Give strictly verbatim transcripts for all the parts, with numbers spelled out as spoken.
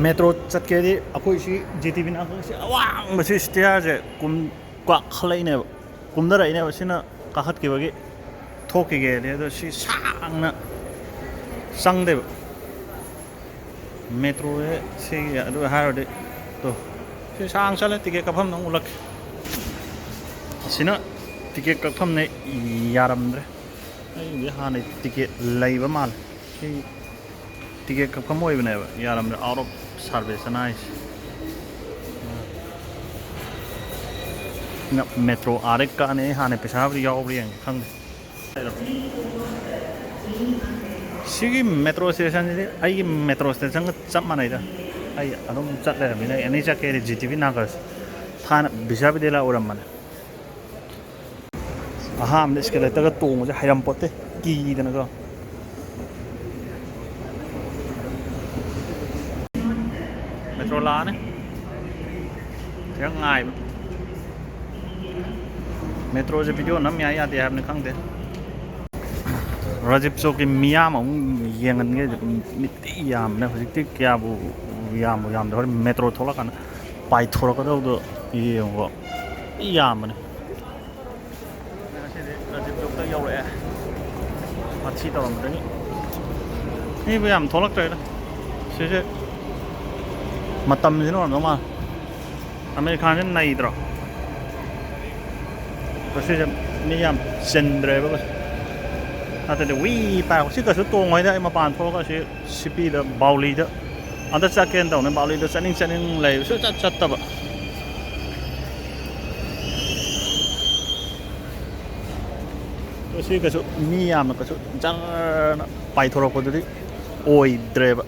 Metro ꯆꯠꯀꯦꯗꯤ ꯑꯩꯈꯣꯏ C G T B ꯅꯥꯀꯟꯁꯤ ꯑꯋꯥꯡꯕꯁꯤ ꯁ꯭ꯇꯤꯌꯥꯔꯁꯦ ꯀꯨꯝ ꯀꯥꯈꯠꯂꯛꯏꯅꯦꯕ, ꯀꯨꯝꯊꯔꯛꯏꯅꯦꯕ꯫ ꯁꯤꯅ ꯀꯥꯈꯠꯈꯤꯕꯒꯤ ꯊꯣꯛꯈꯤꯒꯦꯗꯤ, ꯑꯗꯣ ꯁꯤ ꯁꯥꯡꯅ ꯆꯪꯗꯦꯕ꯫ ꯃꯦꯇ꯭ꯔꯣꯁꯦ ꯁꯤꯒꯤ ꯑꯗꯨ ꯍꯥꯏꯔꯨꯔꯗꯤ ꯇꯣ ꯁꯤ ꯁꯥꯡ ꯆꯠꯂꯦ꯫ ꯇꯤꯀꯦꯠ ꯀꯛꯐꯝꯗ ꯑꯃꯨꯛ ꯎꯠꯂꯛꯀꯦ꯫ ꯑꯁꯤꯅ ꯇꯤꯀꯦꯠ ꯀꯛꯐꯝꯅꯦ꯫ ꯌꯥꯔꯝꯗ꯭ꯔꯦ꯫ ꯑꯩꯗꯤ ꯍꯥꯟꯅ ꯇꯤꯀꯦꯠ ꯂꯩꯕ ꯃꯥꯜꯂꯦ꯫ ꯁꯤ ꯇꯤꯀꯦꯠ ꯀꯛꯐꯝ ꯑꯣꯏꯕꯅꯦꯕ꯫ ꯌꯥꯔꯝꯗ꯭ꯔꯦ꯫ Out of service ꯑꯅ ꯍꯥꯏꯁꯦ꯫ ꯁꯤꯅ ꯃꯦꯇ꯭ꯔꯣ ꯑꯥꯗꯩ ꯀꯛꯑꯅꯤ꯫ ꯑꯩ ꯍꯥꯟꯅ ꯄꯩꯁꯥꯕꯨꯗꯤ ꯌꯥꯎꯕ꯭ꯔꯥ ꯌꯦꯡꯒꯦ꯫ ꯈꯪꯗꯦ꯫ ꯁꯤꯒꯤ ꯃꯦꯇ꯭ꯔꯣ ꯁ꯭ꯇꯦꯁꯟꯁꯤꯗꯤ ꯑꯩꯒꯤ ꯃꯦꯇ꯭ꯔꯣ ꯁ꯭ꯇꯦꯁꯟꯒ ꯆꯞ ꯃꯥꯟꯅꯩꯗ꯫ ꯑꯩ ꯑꯗꯨꯝ ꯆꯠ ꯂꯩꯔꯕꯅꯤꯅ ꯑꯦꯅꯤ ꯆꯠꯀꯦꯗꯤ ꯖꯤ ꯇꯤ ꯕꯤ ꯅꯥꯀꯟꯁꯦ꯫ ꯊꯥꯏꯅ ꯕꯤꯁ꯭ꯋꯥꯕꯤꯗ꯭ꯌꯥꯂꯥ ꯑꯣꯏꯔꯝꯕꯅꯦ꯫ ꯑꯍꯥꯟꯕꯗ ꯏꯁꯀꯦꯂꯦꯇꯔꯒ ꯇꯣꯡꯕꯁꯦ ꯍꯩꯔꯝꯄꯣꯠꯇꯦ, ꯀꯤꯗꯅꯀꯣ꯫ ꯃꯦꯇ꯭ꯔꯣ ꯂꯥꯛꯑꯅꯤ꯫ ꯈꯤꯇꯪ ꯉꯥꯏꯕ꯫ ꯃꯦꯇ꯭ꯔꯣꯁꯦ ꯚꯤꯗꯤꯑꯣ ꯅꯝ ꯌꯥꯏ ꯌꯥꯗꯦ ꯍꯥꯏꯕꯅꯤ ꯈꯪꯗꯦ꯫ ꯔꯥꯖꯤꯕ ꯆꯧꯛꯀꯤ ꯃꯤꯌꯥꯝ ꯑꯃꯨꯛ ꯌꯦꯡꯍꯟꯒꯦ꯫ ꯃꯤꯠꯇꯤ ꯌꯥꯝꯕꯅꯦ꯫ ꯍꯧꯖꯤꯛꯇꯤ ꯀꯌꯥꯕꯨ ꯌꯥꯝꯕꯨ ꯌꯥꯝꯗꯦ꯫ ꯍꯣꯔꯦꯟ ꯃꯦꯇ꯭ꯔꯣ ꯊꯣꯛꯂꯛꯀꯥꯟꯗ ꯄꯥꯏꯊꯣꯔꯛꯀꯗꯧꯗꯣ ꯌꯦꯡꯉꯨꯀꯣ꯫ ꯃꯤ ꯌꯥꯝꯕꯅꯦ꯫ ꯉꯁꯤꯗꯤ ꯔꯥꯖꯤꯕ ꯆꯧꯛꯇ ꯌꯧꯔꯛꯑꯦ꯫ ꯃꯊꯤ ꯇꯧꯔꯝꯕꯗꯒꯤ ꯃꯤꯕꯨ ꯌꯥꯝ ꯊꯣꯛꯂꯛꯇ꯭ꯔꯦꯗ꯫ ꯁꯤꯁꯦ ꯃꯇꯝꯁꯤꯅ ꯑꯣꯏꯔꯝꯗꯧ ꯃꯥꯜꯂꯦ꯫ ꯑꯃꯦꯔꯤꯀꯥꯟꯁꯤ ꯅꯩꯗ꯭ꯔꯣ? ꯉꯁꯤꯁꯦ ꯃꯤ ꯌꯥꯝ ꯆꯤꯟꯗ꯭ꯔꯦꯕ ꯀꯩꯁꯨ꯫ ꯅꯠꯇ꯭ꯔꯗꯤ ꯋꯤ ꯄꯥꯏ꯫ ꯁꯤ ꯀꯩꯁꯨ ꯇꯣꯡꯉꯣꯏꯗ꯫ ꯑꯩ ꯃꯄꯥꯟ ꯊꯣꯛꯑꯒ ꯁꯤ ꯁꯤꯄꯤꯗ, ꯕꯥꯎꯂꯤꯗ ꯑꯝꯇ ꯆꯠꯀꯦꯅ ꯇꯧꯅꯤ꯫ ꯕꯥꯎꯂꯤꯗ ꯆꯠꯅꯤꯡ ꯆꯠꯅꯤꯡ ꯂꯩꯕ, ꯁꯨꯡꯆꯠ ꯆꯠꯇꯕ꯫ ꯁꯤ ꯀꯩꯁꯨ ꯃꯤ ꯌꯥꯝꯅ ꯀꯩꯁꯨ ꯖꯔꯅ ꯄꯥꯏꯊꯣꯔꯛꯄꯗꯨꯗꯤ ꯑꯣꯏꯗ꯭ꯔꯦꯕ꯫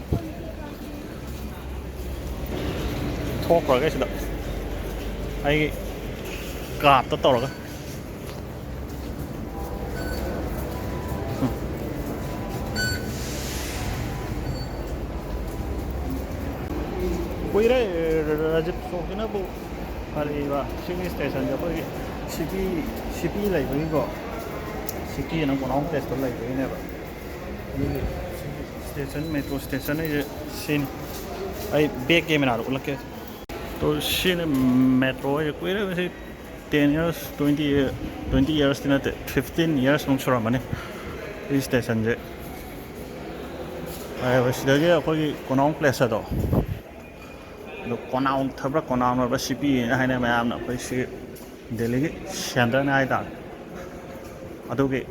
ꯊꯣꯛꯈ꯭ꯔꯒꯦ ꯁꯤꯗ ꯑꯩꯒꯤ ꯀꯥꯔꯠꯇ ꯇꯧꯔꯒ꯫ ꯎꯝ꯫ ꯀꯨꯏꯔꯦ ꯔꯥꯖꯤꯕ ꯆꯧꯛꯁꯤꯅꯕꯨ꯫ ꯀꯔꯤꯕ, ꯁꯤꯒꯤ ꯁ꯭ꯇꯦꯁꯟꯁꯦ ꯑꯩꯈꯣꯏꯒꯤ ꯁꯤꯇꯤ, ꯁꯤꯇꯤ ꯂꯩꯕꯒꯤꯀꯣ, ꯁꯤꯇꯤ ꯑꯅ ꯀꯣꯅꯥꯡ ꯄ꯭ꯂꯦꯁꯇ ꯂꯩꯕꯒꯤꯅꯦꯕ꯫ ꯑꯗꯨꯒꯤ ꯁꯤꯒꯤ ꯁ꯭ꯇꯦꯁꯟ, ꯃꯦꯇ꯭ꯔꯣ ꯁ꯭ꯇꯦꯁꯟ ꯍꯥꯏꯁꯦ ꯁꯤꯅꯤ꯫ ꯑꯩ ꯕꯦꯛ ꯀꯦꯃꯦꯔꯥꯗꯣ ꯎꯠꯂꯛꯀꯦ꯫ ꯇꯣ, ꯁꯤꯅ ꯃꯦꯇ꯭ꯔꯣ ꯍꯥꯏꯁꯦ ꯀꯨꯏꯔꯦ꯫ ꯁꯤ ten years, twenty, twenty yearsꯇꯤ ꯅꯠꯇꯦ, fifteen yearsꯃꯨꯛ ꯁꯨꯔꯝꯃꯅꯤ ꯁꯤ ꯁ꯭ꯇꯦꯁꯟꯁꯦ꯫ ꯑꯗꯨꯒ ꯁꯤꯗꯒꯤ ꯑꯩꯈꯣꯏꯒꯤ ꯀꯣꯅꯥꯎ ꯄ꯭ꯂꯦꯁ ꯑꯗꯣ, ꯑꯗꯣ ꯀꯣꯅꯥꯎ ꯊꯕ꯭ꯔꯥ ꯀꯣꯅꯥꯎ ꯅꯠꯇꯕ꯭ꯔꯥ ꯁꯤ ꯄꯤꯌꯦꯅ ꯍꯥꯏꯅ ꯃꯌꯥꯝꯅ ꯑꯩꯈꯣꯏ ꯁꯤ ꯗꯦꯜꯂꯤꯒꯤ ꯁꯦꯟꯇꯔꯅꯦ ꯍꯥꯏꯇꯥꯔꯦ꯫ ꯑꯗꯨꯒꯤ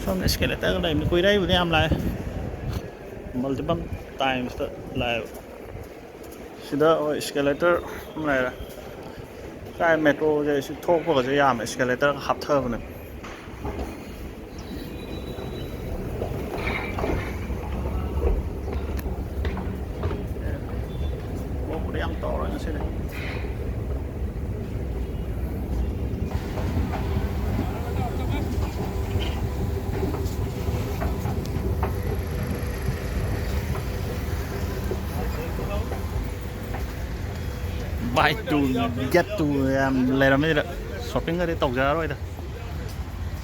ꯁꯣꯝꯗ ꯏꯁꯀꯦꯂꯦꯇꯔꯒ ꯂꯩꯕꯅꯤ꯫ ꯀꯨꯏꯔꯦ ꯑꯩꯕꯨꯗꯤ ꯌꯥꯝ ꯂꯥꯛꯑꯦ, multiple timesꯇ ꯂꯥꯛꯑꯦꯕ꯫ ꯁꯤꯗ ꯍꯣꯏ ꯏꯁꯀꯦꯂꯦꯇꯔ ꯑꯃ ꯂꯩꯔꯦ꯫ ꯀꯥꯏ ꯃꯦꯇ꯭ꯔꯣꯁꯦ ꯁꯤ ꯊꯣꯛꯄꯒꯁꯦ ꯌꯥꯝꯃꯦ, ꯏꯁꯀꯦꯂꯦꯇꯔꯒ ꯍꯥꯞꯊꯕꯅꯦ꯫ ꯊꯕꯛꯄꯨꯗꯤ ꯌꯥꯝ ꯇꯧꯔꯣꯏ ꯉꯁꯤꯗꯤ꯫ Buy two get two ꯌꯥꯝ ꯂꯩꯔꯝꯃꯤꯗ, ꯁꯣꯞꯄꯤꯡꯒꯗꯤ ꯇꯧꯖꯔꯔꯣꯏꯗ꯫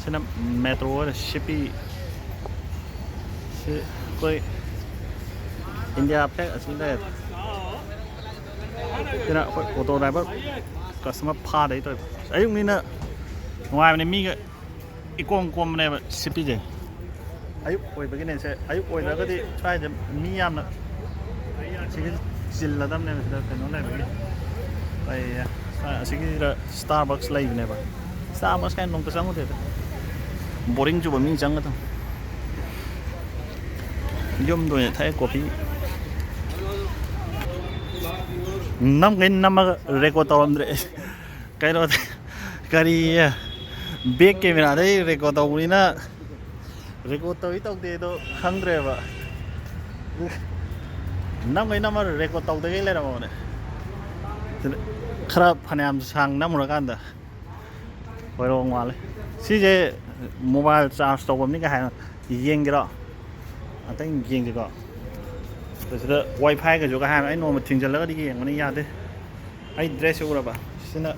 ꯁꯤꯅ ꯃꯦꯇ꯭ꯔꯣ ꯑꯣꯏꯔꯦ, ꯁꯤ ꯄꯤ꯫ ꯁꯤ ꯑꯩꯈꯣꯏ ꯏꯟꯗꯤꯌꯥ ꯐ꯭ꯂꯦꯛ ꯑꯁꯤ ꯂꯩꯔꯦ꯫ ꯁꯤꯅ ꯑꯩꯈꯣꯏ ꯑꯣꯇꯣ ꯗ꯭ꯔꯥꯏꯚꯔ ꯀꯁꯇꯃꯔ ꯐꯥꯗꯩ ꯇꯧꯔꯤꯕ꯫ ꯑꯌꯨꯛꯅꯤꯅ ꯅꯨꯡꯉꯥꯏꯕꯅꯦ, ꯃꯤꯒ ꯏꯀꯣꯝ ꯀꯣꯝꯕꯅꯦꯕ ꯁꯤ ꯄꯤꯁꯦ꯫ ꯑꯌꯨꯛ ꯑꯣꯏꯕꯒꯤꯅꯦ ꯁꯦ, ꯑꯌꯨꯛ ꯑꯣꯏꯗ꯭ꯔꯒꯗꯤ ꯁ꯭ꯋꯥꯏꯗ ꯃꯤ ꯌꯥꯝꯅ ꯁꯤꯒꯤ ꯆꯤꯜꯂꯗꯕꯅꯦꯕ꯫ ꯁꯤꯗ ꯀꯩꯅꯣ ꯂꯩꯕꯒꯤ, ꯀꯩ, ꯑꯁꯤꯒꯤꯁꯤꯗ ꯁ꯭ꯇꯥꯔꯕꯛꯁ ꯂꯩꯕꯅꯦꯕ꯫ ꯁ꯭ꯇꯥꯔꯕꯛꯁ ꯀꯥꯏꯅ ꯅꯣꯡꯇ ꯆꯪꯉꯨꯗꯦꯗ, ꯕꯣꯔꯤꯡ ꯆꯨꯕ ꯃꯤ ꯆꯪꯒꯗꯕ꯫ ꯌꯨꯝꯗ ꯑꯣꯏꯅ ꯊꯛꯑꯦ ꯀꯣꯐꯤ꯫ ꯅꯝꯈꯩ ꯅꯝꯃꯒ ꯔꯦꯀꯣꯔꯠ ꯇꯧꯔꯝꯗ꯭ꯔꯦ꯫ ꯀꯩꯅꯣꯗ, ꯀꯔꯤ, ꯕꯦꯛ ꯀꯦꯃꯦꯔꯥꯗꯩ ꯔꯦꯀꯣꯔꯠ ꯇꯧꯕꯅꯤꯅ ꯔꯦꯀꯣꯔꯠ ꯇꯧꯏ ꯇꯧꯗꯦꯗꯣ ꯈꯪꯗ꯭ꯔꯦꯕ꯫ ꯅꯝꯈꯩ ꯅꯝꯃ ꯔꯦꯀꯣꯔꯠ ꯇꯧꯗꯒꯩ ꯂꯩꯔꯝꯃꯕꯅꯦ꯫ ꯁꯤꯗ ꯈꯔ ꯐꯅꯌꯥꯝ ꯁꯥꯡ ꯅꯝꯃꯨꯔꯀꯥꯟꯗ ꯍꯣꯏꯔꯣꯡ ꯃꯥꯜꯂꯦ꯫ ꯁꯤꯁꯦ ꯃꯣꯕꯥꯏꯜ ꯆꯥꯔꯖ ꯇꯧꯐꯝꯅꯤ ꯀꯥꯏ ꯍꯥꯏꯅ ꯌꯦꯡꯒꯦꯔꯣ? ꯉꯥꯛꯇꯪ ꯌꯦꯡꯒꯦꯀꯣ꯫ ꯑꯗ ꯁꯤꯗ ꯋꯥꯏ ꯐꯥꯏꯒꯁꯨ ꯀꯥꯏ ꯍꯥꯏꯅ ꯑꯩ ꯅꯣꯡꯃ ꯊꯤꯡꯖꯤꯜꯂꯒꯗꯤ ꯌꯦꯡꯕꯅꯤ, ꯌꯥꯗꯦ꯫ ꯑꯩ ꯗ꯭ꯔꯦꯁꯁꯦ ꯎꯔꯕ? ꯁꯤꯅ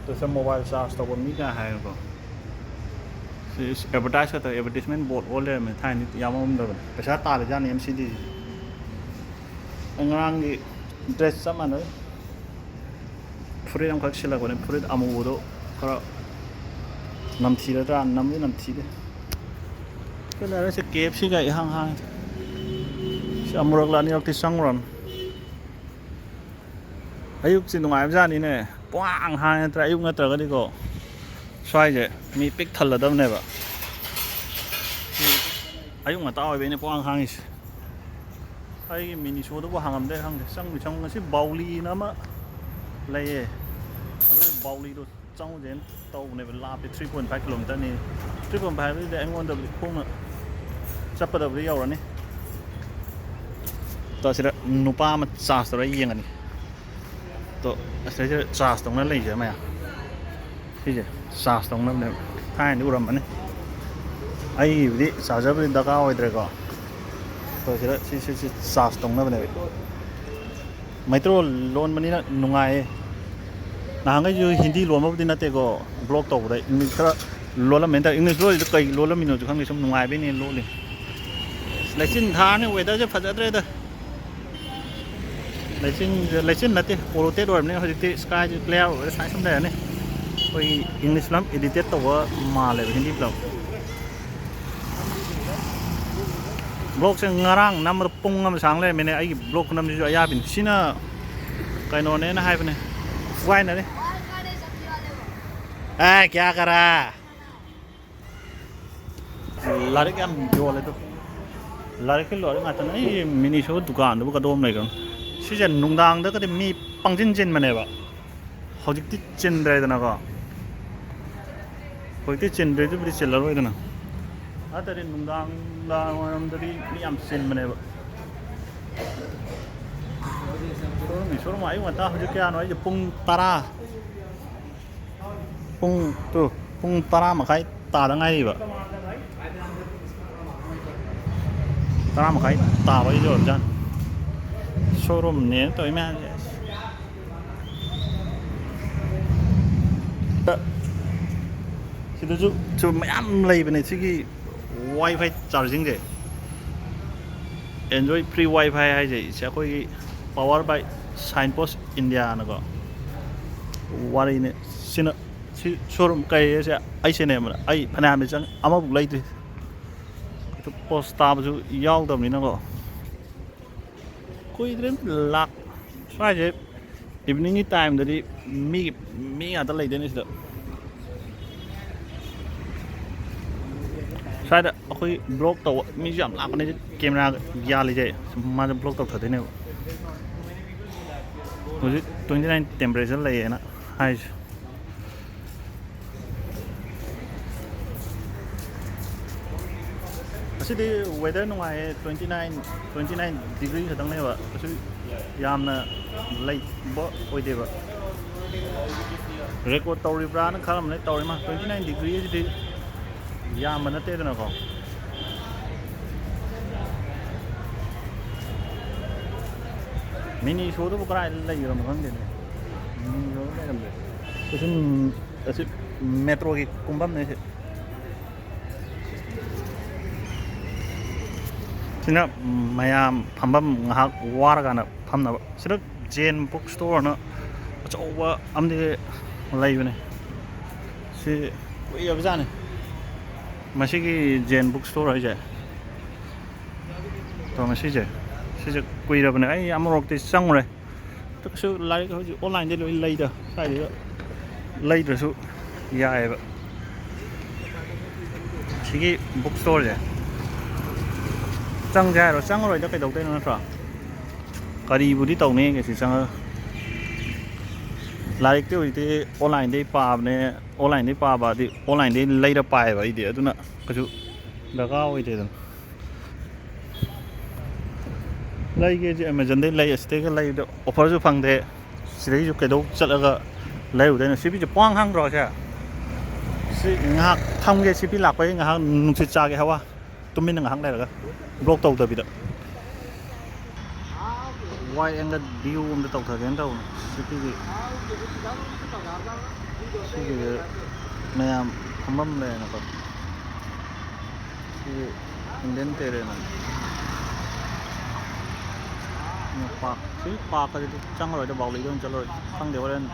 ꯇꯨꯁ ꯃꯣꯕꯥꯏꯜ ꯆꯥꯔꯖ ꯇꯧꯕ ꯃꯤ ꯀꯥꯏ ꯍꯥꯏꯔꯒꯀꯣ꯫ ꯑꯦꯗꯚꯔꯇꯥꯏꯁ ꯈꯛꯇ, ꯑꯦꯗꯚꯔꯇꯤꯁꯃꯦꯟ ꯕꯣꯔꯗ ꯑꯣꯜ ꯂꯩꯔꯝꯃꯦ꯫ ꯊꯥꯏꯅꯗꯤ ꯌꯥꯝꯃꯝꯗꯕꯅꯦ꯫ ꯄꯩꯁꯥ ꯇꯥꯜꯂꯤꯖꯥꯠꯅꯤ ꯑꯦꯝ ꯁꯤ ꯗꯤꯁꯤꯁꯨ꯫ ꯑꯩ ꯉꯔꯥꯡꯒꯤ ꯗ꯭ꯔꯦꯁ ꯆꯞ ꯃꯥꯟꯅꯩ꯫ ꯐꯨꯔꯤꯠ ꯑꯃꯈꯛ ꯁꯤꯜꯂꯛꯄꯅꯦ꯫ ꯐꯨꯔꯤꯠ ꯑꯃꯨꯕꯗꯣ ꯈꯔ ꯅꯝꯊꯤꯔꯗ꯭ꯔꯥ? ꯅꯝꯗꯤ ꯅꯝꯊꯤꯗꯦ꯫ ꯀꯩ ꯂꯩꯔꯦ? ꯁꯤ ꯀꯦ ꯑꯦꯐ ꯁꯤꯒ ꯏꯍꯥꯡ ꯍꯥꯡꯉꯦ꯫ ꯁꯤ ꯑꯃꯨꯔꯛꯂ ꯑꯅꯤꯔꯛꯇꯤ ꯆꯪꯉꯨꯔꯝꯅꯤ꯫ ꯑꯌꯨꯛꯁꯤ ꯅꯨꯡꯉꯥꯏꯕꯖꯥꯠꯅꯤꯅꯦ꯫ ꯄꯨꯡꯍꯥꯡ ꯍꯥꯡꯉꯦ ꯅꯠꯇ꯭ꯔꯥ? ꯑꯌꯨꯛ ꯅꯠꯇ꯭ꯔꯒꯗꯤꯀꯣ, ꯁ꯭ꯋꯥꯏꯁꯦ ꯃꯤ ꯄꯤꯛ ꯊꯜꯂꯗꯕꯅꯦꯕ꯫ ꯁꯤ ꯑꯌꯨꯛ ꯉꯟꯇꯥ ꯑꯣꯏꯕꯩꯅꯦ ꯄꯨꯡꯍꯥꯡ ꯍꯥꯡꯉꯤꯁꯦ꯫ ꯑꯩꯒꯤ ꯃꯤꯅꯤꯁꯣꯗꯨꯕꯨ ꯍꯥꯡꯉꯝꯗ꯭ꯔꯦ ꯈꯪꯗꯦ꯫ ꯆꯪꯕꯨ ꯆꯪꯉꯨ꯫ ꯉꯁꯤ ꯕꯥꯎꯂꯤꯅ ꯑꯃ ꯂꯩꯌꯦ꯫ ꯑꯗꯨ ꯕꯥꯎꯂꯤꯗꯣ ꯆꯪꯉꯨꯁꯦꯅ ꯇꯧꯕꯅꯦꯕ꯫ ꯂꯥꯞꯄꯦ, three point five kilometerꯅꯤ꯫ Three point five ꯗꯨꯗꯤ ꯑꯩꯉꯣꯟꯗꯕꯨꯗꯤ ꯈꯣꯡꯅ ꯆꯠꯄꯗꯕꯨꯗꯤ ꯌꯧꯔꯅꯤ꯫ ꯇꯣ, ꯑꯁꯤꯗ ꯅꯨꯄꯥ ꯑꯃ ꯆꯥꯔꯖ ꯇꯧꯔ ꯌꯦꯡꯉꯅꯤ꯫ ꯇꯣ, ꯑꯁꯤꯗꯩꯁꯤꯗ ꯆꯥꯔꯖ ꯇꯧꯅ ꯂꯩꯁꯦ ꯃꯌꯥꯝ꯫ ꯁꯤꯁꯦ ꯆꯥꯔꯖ ꯇꯧꯅꯕꯅꯦꯕ꯫ ꯊꯥꯏꯅꯗꯤ ꯎꯔꯝꯃꯅꯤ꯫ ꯑꯩꯒꯤꯕꯨꯗꯤ ꯆꯥꯔꯖꯔꯕꯨꯗꯤ ꯗꯔꯀꯥꯔ ꯑꯣꯏꯗ꯭ꯔꯦꯀꯣ꯫ ꯇꯣ, ꯁꯤꯗ ꯁꯤ, ꯁꯤ, ꯁꯤ ꯆꯥꯔꯖ ꯇꯧꯅꯕꯅꯦꯕ꯫ ꯃꯩꯇ꯭ꯔꯣꯜ ꯂꯣꯟꯕꯅꯤꯅ ꯅꯨꯡꯉꯥꯏꯌꯦ꯫ ꯅꯍꯥꯟꯈꯩꯁꯨ ꯍꯤꯟꯗꯤ ꯂꯣꯟꯕꯕꯨꯗꯤ ꯅꯠꯇꯦꯀꯣ, ꯕ꯭ꯂꯣꯛ ꯇꯧꯕꯗ ꯏꯪꯂꯤꯁ ꯈꯔ ꯂꯣꯜꯂꯝꯃꯦ꯫ ꯍꯟꯗꯛ ꯏꯪꯂꯤꯁ ꯂꯣꯜꯂꯤꯗꯣ ꯀꯩ ꯂꯣꯜꯂꯝꯃꯤꯅꯣꯁꯨ ꯈꯪꯗꯦ, ꯁꯨꯝ ꯅꯨꯡꯉꯥꯏꯕꯩꯅꯦ ꯂꯣꯜꯂꯤ꯫ ꯂꯩꯆꯤꯟ ꯊꯥꯔꯅꯤ, ꯋꯦꯗꯔꯁꯦ ꯐꯖꯗ꯭ꯔꯦꯗ꯫ ꯂꯩꯆꯤꯟꯁꯦ, ꯂꯩꯆꯤꯟ ꯅꯠꯇꯦ, ꯄꯣꯂꯨꯇꯦꯠ ꯑꯣꯏꯔꯕꯅꯤꯅ ꯍꯧꯖꯤꯛꯇꯤ ꯁ꯭ꯀꯥꯏꯁꯦ ꯀ꯭ꯂꯤꯌꯥꯔ ꯑꯣꯏꯔꯦ, ꯁꯨꯃꯥꯏꯅ ꯁꯨꯝ ꯂꯩꯔꯅꯤ꯫ ꯑꯩꯈꯣꯏꯒꯤ ꯏꯪꯂꯤꯁ ꯐꯤꯂꯝ ꯏꯗꯤꯇꯦꯠ ꯇꯧꯕ ꯃꯥꯜꯂꯦꯕ, ꯍꯤꯟꯗꯤ ꯐꯤꯂꯝ꯫ ꯕ꯭ꯂꯣꯛꯁꯦ ꯉꯔꯥꯡ ꯅꯝꯕꯗ ꯄꯨꯡ ꯑꯃ ꯁꯥꯡ ꯂꯩꯔꯝꯃꯦꯅꯦ꯫ ꯑꯩꯒꯤ ꯕ꯭ꯂꯣꯛ ꯈꯨꯅꯝꯁꯤꯁꯨ ꯑꯌꯥꯕꯤꯅꯤ꯫ ꯁꯤꯅ ꯀꯩꯅꯣꯅꯦꯅ ꯍꯥꯏꯕꯅꯦ, ꯐꯨꯒꯥꯏꯅꯔꯦ꯫ ꯑꯦ, ꯀꯌꯥ ꯀꯔꯥ? ꯂꯥꯏꯔꯤꯛ ꯌꯥꯝ ꯌꯣꯜꯂꯦ ꯑꯗꯣ꯫ ꯂꯥꯏꯔꯤꯛꯀꯤ ꯂꯣꯏꯔꯦ ꯉꯥꯛꯇꯅꯦ꯫ ꯑꯩ ꯃꯤꯅꯤꯁꯣ ꯗꯨꯀꯥꯟꯗꯨꯕꯨ ꯀꯗꯣꯝ ꯂꯩꯈ꯭ꯔꯕꯅꯣ? ꯁꯤꯁꯦ ꯅꯨꯡꯗꯥꯡꯗꯒꯗꯤ ꯃꯤ ꯄꯪꯆꯤꯟ ꯆꯤꯟꯕꯅꯦꯕ꯫ ꯍꯧꯖꯤꯛꯇꯤ ꯆꯤꯟꯗ꯭ꯔꯦꯗꯅꯀꯣ꯫ ꯍꯧꯖꯤꯛꯇꯤ ꯆꯤꯟꯗ꯭ꯔꯦ, ꯑꯗꯨꯕꯨꯗꯤ ꯆꯤꯜꯂꯔꯣꯏꯗꯅ꯫ ꯅꯠꯇ꯭ꯔꯗꯤ ꯅꯨꯡꯗꯥꯡ, ꯅꯨꯡꯗꯥꯡ ꯋꯥꯏꯔꯝꯗꯗꯤ ꯃꯤ ꯌꯥꯝ ꯆꯤꯟꯕꯅꯦꯕ꯫ ꯁꯣꯔꯨꯝꯒꯤ ꯁꯣꯔꯨꯝ ꯑꯌꯨꯛ ꯉꯟꯇꯥ, ꯍꯧꯖꯤꯛ ꯀꯌꯥꯅꯣ ꯍꯥꯏꯁꯦ? ꯄꯨꯡ ꯇꯔꯥ꯫ ꯄꯨꯡ ꯇꯨ, ꯄꯨꯡ ꯇꯔꯥ ꯃꯈꯥꯏ ꯇꯥꯗ ꯉꯥꯏꯔꯤꯕ꯫ ꯇꯔꯥ ꯃꯈꯥꯏ ꯇꯥꯕꯒꯤ ꯌꯧꯔꯕꯖꯥꯠꯅꯤ꯫ ꯁꯣꯔꯨꯝꯅꯦꯅ ꯇꯧꯔꯤ ꯃꯌꯥꯝꯁꯦ꯫ ꯁꯤ ꯁꯤꯗꯁꯨ ꯁꯨ ꯃꯌꯥꯝ ꯂꯩꯕꯅꯦ ꯁꯤꯒꯤ ꯋꯥꯏ ꯐꯥꯏ ꯆꯥꯔꯖꯤꯡꯁꯦ꯫ Android free Wi-Fi ꯍꯥꯏꯁꯦ ꯁꯤ ꯑꯩꯈꯣꯏꯒꯤ power by Signpost India ꯅꯀꯣ ꯋꯥꯔꯤꯅꯦ꯫ ꯁꯤꯅ ꯁꯤ ꯁꯣꯔꯨꯝ ꯀꯩ ꯍꯥꯏꯁꯦ ꯑꯩ ꯁꯤꯅꯦꯕ ꯑꯩ ꯐꯅꯌꯥꯝꯗꯤ ꯆꯪꯉꯦ ꯑꯃꯐꯥꯎ ꯂꯩꯗ꯭ꯔꯤ꯫ ꯄꯣꯁ ꯇꯥꯕꯁꯨ ꯌꯥꯎꯗꯕꯅꯤꯅꯀꯣ꯫ ꯀꯨꯏꯗ꯭ꯔꯦ ꯂꯥꯛ ꯁ꯭ꯋꯥꯏꯁꯦ ꯏꯚꯤꯅꯤꯡꯒꯤ ꯇꯥꯏꯝꯗꯗꯤ ꯃꯤꯒꯤ ꯃꯤ ꯉꯥꯛꯇ ꯂꯩꯗꯣꯏꯅꯦ ꯁꯤꯗ꯫ ꯁ꯭ꯋꯥꯏꯗ ꯑꯩꯈꯣꯏ ꯕ꯭ꯂꯣꯛ ꯇꯧꯕ ꯃꯤꯁꯨ ꯌꯥꯝ ꯂꯥꯛꯄꯅꯦ ꯀꯦꯃꯦꯔꯥ ꯌꯥꯜꯂꯤꯁꯦ꯫ ꯃꯥꯁꯦ ꯕ꯭ꯂꯣꯛ ꯇꯧꯊꯗꯣꯏꯅꯦꯕ꯫ ꯍꯧꯖꯤꯛ twenty nine temperature ꯂꯩꯌꯦꯅ ꯍꯥꯏꯁꯦ꯫ ꯉꯁꯤꯗꯤ weather ꯅꯨꯡꯉꯥꯏꯌꯦ꯫ Twenty nine, twenty nine degree ꯈꯛꯇꯪꯅꯦꯕ꯫ ꯀꯩꯁꯨ ꯌꯥꯝꯅ ꯂꯩꯕ ꯑꯣꯏꯗꯦꯕ꯫ Record ꯇꯧꯔꯤꯕ꯭ꯔꯥꯅ ꯈꯜꯂꯝꯕꯅꯦ꯫ ꯇꯧꯔꯤ ꯃꯥ twenty nine degree ꯁꯤꯗꯤ ꯌꯥꯝꯕ ꯅꯠꯇꯦꯗꯅꯀꯣ꯫ Minnesota ꯗꯨꯕꯨ ꯀꯗꯥꯏꯗ ꯂꯩꯈ꯭ꯔꯕꯅꯣ ꯈꯪꯗꯦꯅꯦ꯫ Minnesota ꯂꯩꯔꯝꯗꯦ꯫ ꯁꯤ ꯁꯨꯝ ꯑꯁꯤ ꯃꯦꯇ꯭ꯔꯣꯒꯤ ꯀꯨꯝꯐꯝꯅꯦ ꯁꯤ꯫ ꯁꯤꯅ ꯃꯌꯥꯝ ꯐꯝꯐꯝ ꯉꯥꯏꯍꯥꯛ ꯋꯥꯔꯀꯥꯟꯗ ꯐꯝꯅꯕ꯫ ꯁꯤꯗ Jain book store ꯅ ꯑꯆꯧꯕ ꯑꯃꯗꯤ ꯂꯩꯕꯅꯦ꯫ ꯁꯤ ꯀꯨꯏꯔꯕꯖꯥꯠꯅꯤ꯫ ꯃꯁꯤꯒꯤ Jain book store ꯍꯥꯏꯁꯦ꯫ ꯑꯗꯣ ꯉꯁꯤꯁꯦ ꯁꯤꯁꯦ ꯀꯨꯏꯔꯕꯅꯦ ꯑꯩ ꯑꯃꯔꯣꯛꯇꯤ ꯆꯪꯉꯨꯔꯦ꯫ ꯑꯗꯨ ꯀꯩꯁꯨ ꯂꯥꯏꯔꯤꯛ ꯍꯧꯖꯤꯛ online ꯗꯩ ꯂꯣꯏ ꯂꯩꯗ ꯁ꯭ꯋꯥꯏꯗꯩꯗ ꯂꯩꯗ꯭ꯔꯁꯨ ꯌꯥꯏꯑꯕ꯫ ꯁꯤꯒꯤ book store ꯁꯦ ꯆꯪꯁꯦ ꯍꯥꯏꯔꯣ? ꯆꯪꯉꯔꯣꯏꯗ ꯀꯩꯗꯧꯗꯣꯏꯅꯣ ꯅꯠꯇ꯭ꯔꯣ? ꯀꯔꯤꯕꯨꯗꯤ ꯇꯧꯅꯦꯒꯦ ꯁꯤ ꯆꯪꯉꯒ? ꯂꯥꯏꯔꯤꯛꯇꯤ ꯍꯧꯖꯤꯛꯇꯤ online ꯗꯩ ꯄꯥꯕꯅꯦ꯫ Online ꯗꯩ ꯄꯥꯕꯗꯤ online ꯗꯩ ꯂꯩꯔ ꯄꯥꯏꯌꯦꯕ ꯑꯩꯗꯤ꯫ ꯑꯗꯨꯅ ꯀꯩꯁꯨ ꯗꯔꯀꯥꯔ ꯑꯣꯏꯗꯦꯗꯅ꯫ ꯂꯩꯒꯦꯁꯦ Amazon ꯗꯩ ꯂꯩ꯫ ꯑꯁꯤꯗꯩꯒ ꯂꯩꯕꯗ offer ꯁꯨ ꯐꯪꯗꯦ꯫ ꯁꯤꯗꯩꯁꯨ ꯀꯩꯗꯧ ꯆꯠꯂꯒ ꯂꯩꯔꯨꯗꯣꯏꯅꯣ? ꯁꯤ ꯄꯤꯁꯦ ꯄꯣꯡ ꯍꯥꯡꯗ꯭ꯔꯣ ꯁꯦ? ꯁꯤ ꯉꯥꯏꯍꯥꯛ ꯊꯝꯒꯦ꯫ ꯁꯤ ꯄꯤ ꯂꯥꯛꯄꯒꯤ ꯉꯥꯏꯍꯥꯛ ꯅꯨꯡꯁꯤꯠ ꯆꯥꯒꯦ ꯍꯋꯥ꯫ ꯇꯨꯃꯤꯟꯅ ꯉꯥꯏꯍꯥꯛ ꯂꯩꯔꯒ block ꯇꯧꯗꯕꯤꯗ꯫ Wide angle view ꯑꯝꯇ ꯇꯧꯊꯒꯦꯅ ꯇꯧꯕꯅꯦ꯫ ꯁꯤꯒꯤ ꯁꯤꯒꯤ ꯃꯌꯥꯝ ꯐꯝꯐꯝ ꯂꯩꯔꯦꯅꯀꯣ꯫ ꯁꯤ Indian Terrace ꯍꯥꯏꯅ꯫ ꯄꯥꯔꯛ, ꯁꯤ ꯄꯥꯔꯛꯀꯗꯤ ꯆꯪꯉꯔꯣꯏꯗ, ꯕꯥꯎꯂꯤꯗ ꯑꯣꯏꯅ ꯆꯠꯂꯔꯣꯏ꯫ ꯈꯪꯗꯦ, ꯍꯣꯔꯦꯟ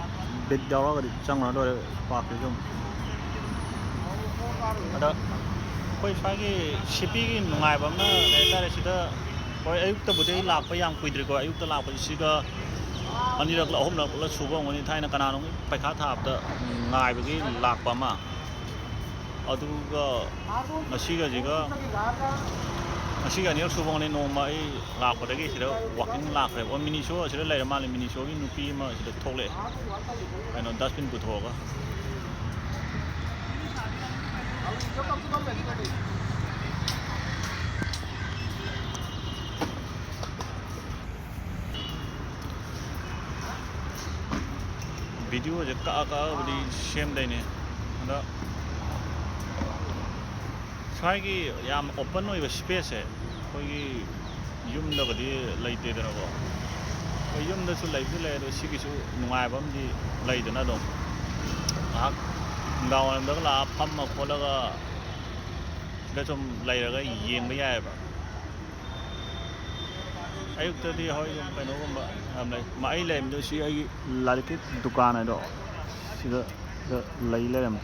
ꯕꯤꯠ ꯌꯥꯎꯔꯒꯗꯤ ꯆꯪꯉꯨꯔ ꯂꯣꯏꯔꯦ ꯄꯥꯔꯛꯁꯤꯁꯨ ꯑꯃꯨꯛ꯫ ꯑꯗ ꯑꯩꯈꯣꯏ ꯁ꯭ꯋꯥꯏꯒꯤ ꯁꯤꯄꯤꯒꯤ ꯅꯨꯡꯉꯥꯏꯕ ꯑꯃꯅ ꯀꯩ ꯍꯥꯏꯇꯥꯔꯦ, ꯁꯤꯗ ꯍꯣꯏ, ꯑꯌꯨꯛꯇꯕꯨꯗꯤ ꯑꯩ ꯂꯥꯛꯄ ꯌꯥꯝ ꯀꯨꯏꯗ꯭ꯔꯤꯀꯣ꯫ ꯑꯌꯨꯛꯇ ꯂꯥꯛꯄꯁꯤ ꯁꯤꯒ ꯑꯅꯤꯔꯛꯂ ꯑꯍꯨꯝꯂꯛꯂ ꯁꯨꯕ ꯑꯣꯏꯔꯝꯒꯅꯤ꯫ ꯊꯥꯏꯅ ꯀꯅꯥꯅꯣꯝꯒꯤ ꯄꯩꯈꯥ ꯊꯥꯕꯗ ꯉꯥꯏꯕꯒꯤ ꯂꯥꯛꯄ ꯑꯃ, ꯑꯗꯨꯒ ꯉꯁꯤꯒꯁꯤꯒ, ꯉꯁꯤꯒ ꯑꯅꯤꯔꯛ ꯁꯨꯕ ꯑꯣꯏꯔꯝꯒꯅꯤ꯫ ꯅꯣꯡꯃ ꯑꯩ ꯂꯥꯛꯄꯗꯒꯤ ꯁꯤꯗ walking ꯂꯥꯛꯈ꯭ꯔꯦꯕ꯫ ꯑꯣ, ꯃꯤꯅꯤ ꯁꯣ ꯑꯁꯤꯗ ꯂꯩꯔ ꯃꯥꯜꯂꯦ꯫ ꯃꯤꯅꯤ ꯁꯣꯒꯤ ꯅꯨꯄꯤ ꯑꯃ ꯁꯤꯗ ꯊꯣꯛꯂꯛꯑꯦ, ꯀꯩꯅꯣ, dustbin ꯄꯨꯊꯣꯛꯑꯒ꯫ ꯚꯤꯗꯤꯑꯣꯁꯦ ꯀꯛꯑ ꯀꯛꯑꯒꯕꯨꯗꯤ ꯁꯦꯝꯗꯣꯏꯅꯦ꯫ ꯑꯗ ꯁ꯭ꯋꯥꯏꯒꯤ ꯌꯥꯝ open ꯑꯣꯏꯕ space ꯁꯦ ꯑꯩꯈꯣꯏꯒꯤ ꯌꯨꯝꯗꯒꯗꯤ ꯂꯩꯇꯦꯗꯅꯀꯣ꯫ ꯑꯩꯈꯣꯏ ꯌꯨꯝꯗꯁꯨ ꯂꯩꯕꯨꯗꯤ ꯂꯩ, ꯑꯗꯣ ꯁꯤꯒꯤꯁꯨ ꯅꯨꯡꯉꯥꯏꯕ ꯑꯃꯗꯤ ꯂꯩꯗꯅ, ꯑꯗꯨꯝ ꯉꯥꯏꯍꯥꯛ ꯅꯨꯡꯗꯥꯡꯋꯥꯏꯔꯝꯗꯒ ꯂꯥꯛꯑ ꯐꯝꯃ ꯈꯣꯠꯂꯒ ꯁꯤꯗ ꯁꯨꯝ ꯂꯩꯔꯒ ꯌꯦꯡꯕ ꯌꯥꯏꯑꯕ꯫ ꯑꯌꯨꯛꯇꯗꯤ ꯍꯣꯏ, ꯑꯗꯨꯝ ꯀꯩꯅꯣꯒꯨꯝꯕ ꯌꯥꯝ ꯂꯩ꯫ ꯃ-, ꯑꯩ ꯂꯩꯔꯝꯃꯤꯗꯣ ꯁꯤ ꯑꯩꯒꯤ ꯂꯥꯏꯔꯤꯛꯀꯤ ꯗꯨꯀꯥꯟ ꯍꯥꯏꯗꯣ ꯁꯤꯗ, ꯁꯤꯗ ꯂꯩ ꯂꯩꯔꯝꯃꯦ꯫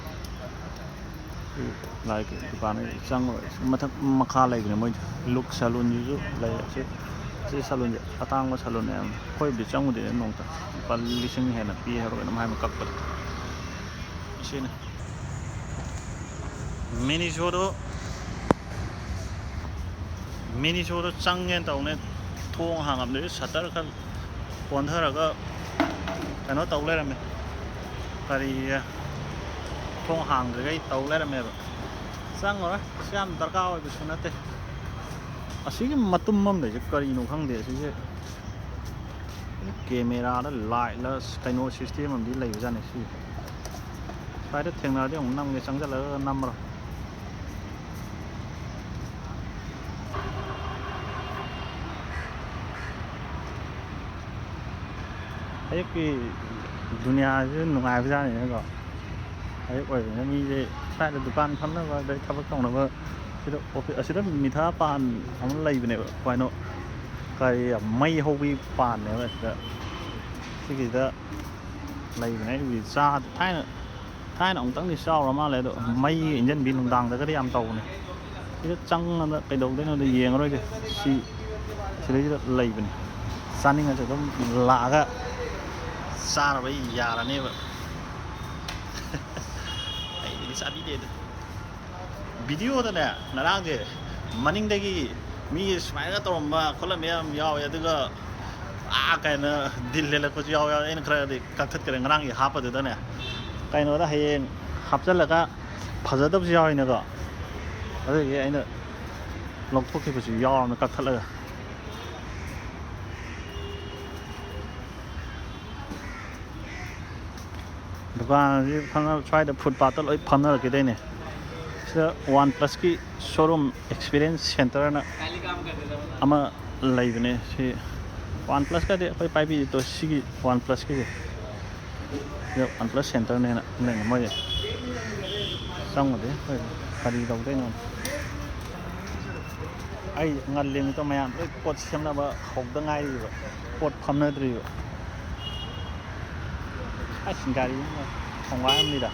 ꯁꯤ ꯂꯥꯏꯔꯤꯛꯀꯤ ꯗꯨꯀꯥꯟ ꯍꯥꯏꯗꯣ ꯆꯪꯉꯒ ꯃꯊꯛ ꯃꯈꯥ ꯂꯩꯕꯅꯦ ꯃꯣꯏꯗꯤ꯫ ꯂꯨꯛ ꯁꯂꯨꯟꯁꯤꯁꯨ ꯂꯩ꯫ ꯁꯤ, ꯁꯤ ꯁꯂꯨꯟꯁꯦ ꯑꯇꯥꯡꯕ ꯁꯂꯨꯟꯅꯦ ꯌꯥꯝꯅ꯫ ꯑꯩꯈꯣꯏꯕꯨꯗꯤ ꯆꯪꯉꯨꯗꯦ ꯅꯣꯡꯃꯇ꯫ ꯂꯨꯄꯥ ꯂꯤꯁꯤꯡ ꯍꯦꯟꯅ ꯄꯤ ꯍꯥꯏꯕ꯭ꯔꯥ ꯀꯩꯅꯣꯝ ꯍꯥꯏꯕꯅꯦ ꯀꯛꯄꯗ꯫ ꯁꯤꯅꯤ꯫ ꯃꯤꯅꯤ ꯁꯣꯗꯣ, ꯃꯤꯅꯤ ꯁꯣꯗꯣ ꯆꯪꯒꯦꯅ ꯇꯧꯅꯦ, ꯊꯣꯡ ꯍꯥꯡꯉꯝꯗ꯭ꯔꯦ, shutter ꯈꯔ ꯀꯣꯟꯊꯔꯒ ꯀꯩꯅꯣ ꯇꯧ ꯂꯩꯔꯝꯃꯦ꯫ ꯀꯔꯤ, ꯊꯣꯡ ꯍꯥꯡꯗ꯭ꯔꯤꯈꯩ ꯇꯧ ꯂꯩꯔꯝꯃꯦꯕ꯫ ꯆꯪꯉꯔꯣꯏ, ꯀꯩꯁꯨ ꯌꯥꯝ ꯗꯔꯀꯥꯔ ꯑꯣꯏꯕꯁꯨ ꯅꯠꯇꯦ꯫ ꯑꯁꯤꯒꯤ ꯃꯇꯨꯝ ꯑꯃ ꯂꯩꯁꯦ ꯀꯔꯤꯅꯣ ꯈꯪꯗꯦ꯫ ꯑꯁꯤꯁꯦ camera ꯔ, light ꯂ, ꯀꯩꯅꯣ system ꯑꯃꯗꯤ ꯂꯩꯕꯖꯥꯠꯅꯤ ꯁꯤ꯫ ꯁ꯭ꯋꯥꯏꯗ ꯊꯦꯡꯅꯔꯗꯤ ꯑꯃꯨꯛ ꯅꯝꯒꯦ, ꯆꯪꯁꯤꯜꯂꯒ ꯅꯝꯃꯔꯣꯏ꯫ ꯑꯌꯨꯛꯀꯤ ꯗꯨꯅꯤꯌꯥꯁꯤ ꯅꯨꯡꯉꯥꯏꯕꯖꯥꯠꯅꯤꯅꯦꯀꯣ꯫ ꯑꯌꯨꯛ ꯑꯣꯏꯕꯅꯤꯅ ꯃꯤꯁꯦ ꯁ꯭ꯋꯥꯏꯗ ꯗꯨꯀꯥꯟ ꯐꯝꯅꯕ, ꯑꯗꯩ ꯊꯕꯛ ꯇꯧꯅꯕ, ꯁꯤꯗ ꯑꯣꯐꯤꯁ ꯑꯁꯤꯗ ꯃꯤꯊꯥ ꯄꯥꯟ ꯑꯃ ꯂꯩꯕꯅꯦꯕ꯫ ꯀꯩꯅꯣ, ꯀꯔꯤ, ꯃꯩ ꯍꯧꯕꯤ ꯄꯥꯟꯅꯦꯕ ꯁꯤꯗ꯫ ꯁꯤꯒꯤꯗ ꯂꯩꯕꯅꯦ꯫ ꯑꯩꯕꯨꯗꯤ ꯆꯥ ꯊꯥꯏꯅ ꯊꯥꯏꯅ ꯑꯃꯨꯛꯇꯪꯗꯤ ꯆꯥꯎꯔ ꯃꯥꯜꯂꯦ꯫ ꯑꯗꯣ ꯃꯩ ꯏꯟꯖꯟꯕꯤ ꯅꯨꯡꯗꯥꯡꯗꯒꯗꯤ ꯌꯥꯝ ꯇꯧꯕꯅꯦ꯫ ꯁꯤꯗ ꯆꯪꯉꯒ ꯀꯩꯗꯧꯗꯣꯏꯅꯣꯗ ꯌꯦꯡꯉꯔꯣꯏꯒꯦ꯫ ꯁꯤ ꯁꯤꯗꯩꯁꯤꯗ ꯂꯩꯕꯅꯦ꯫ ꯆꯥꯅꯤꯡꯉꯁꯨ ꯑꯗꯨꯝ ꯂꯥꯛꯑꯒ ꯆꯥꯔꯕ ꯌꯥꯔꯅꯦꯕ꯫ ꯑꯩꯗꯤ ꯆꯥꯕꯤꯗꯦꯗ꯫ ꯚꯤꯗꯤꯑꯣꯗꯅꯦ, ꯉꯔꯥꯡꯁꯦ ꯃꯅꯤꯡꯗꯒꯤ ꯃꯤ ꯁꯨꯃꯥꯏꯅ ꯇꯧꯔꯝꯕ ꯈꯣꯠꯂꯝꯕ ꯌꯥꯝ ꯌꯥꯎꯋꯦ꯫ ꯑꯗꯨꯒ ꯑꯥ ꯀꯥꯏꯅ ꯗꯤꯜ ꯂꯦꯜꯂꯛꯄꯁꯨ ꯌꯥꯎꯋꯦ꯫ ꯑꯩꯅ ꯈꯔꯗꯤ ꯀꯛꯊꯠꯈ꯭ꯔꯦ ꯉꯔꯥꯡꯒꯤ ꯍꯥꯞꯄꯗꯨꯗꯅꯦ꯫ ꯀꯩꯅꯣꯗ ꯍꯌꯦꯡ ꯍꯥꯞꯆꯤꯜꯂꯒ ꯐꯖꯗꯕꯁꯨ ꯌꯥꯎꯋꯤꯅꯀꯣ꯫ ꯑꯗꯨꯒꯤ ꯑꯩꯅ ꯂꯧꯊꯣꯛꯈꯤꯕꯁꯨ ꯌꯥꯎꯔꯕꯅ ꯀꯛꯊꯠꯂꯒ꯫ ꯗꯨꯀꯥꯟꯁꯤ ꯐꯝꯅ-, ꯁ꯭ꯋꯥꯏꯗ ꯐꯨꯠꯄꯥꯠꯇ ꯂꯣꯏ ꯐꯝꯅꯔꯛꯈꯤꯗꯣꯏꯅꯦ꯫ ꯁꯤꯗ ꯋꯥꯟ ꯄ꯭ꯂꯁꯀꯤ ꯁꯣꯔꯨꯝ ꯑꯦꯛꯁꯄꯤꯔꯤꯌꯦꯟꯁ ꯁꯦꯟꯇꯔꯅ ꯑꯃ ꯂꯩꯕꯅꯦ꯫ ꯁꯤ ꯋꯥꯟ ꯄ꯭ꯂꯁꯀꯗꯤ ꯑꯩꯈꯣꯏ ꯄꯥꯏꯕꯤꯗꯦ꯫ ꯇꯣ ꯁꯤꯒꯤ ꯋꯥꯟ ꯄ꯭ꯂꯁꯀꯤꯁꯦ, ꯁꯤꯗ ꯋꯥꯟ ꯄ꯭ꯂꯁ ꯁꯦꯟꯇꯔꯅꯦꯅ ꯂꯩꯅꯦ꯫ ꯃꯣꯏ ꯆꯪꯉꯨꯗꯦ ꯑꯩꯈꯣꯏ, ꯀꯔꯤ ꯇꯧꯗꯣꯏꯅꯣ꯫ ꯑꯩ ꯉꯜꯂꯤꯉꯩꯗ ꯃꯌꯥꯝ ꯂꯣꯏ ꯄꯣꯠ ꯁꯦꯝꯅꯕ ꯍꯧꯗ ꯉꯥꯏꯔꯤꯕ, ꯄꯣꯠ ꯐꯝꯅꯗ꯭ꯔꯤꯕ꯫ ꯑꯁ, ꯒꯥꯔꯤ ꯑꯃ ꯊꯣꯡꯒꯥꯏ ꯑꯃꯅꯤꯗ꯫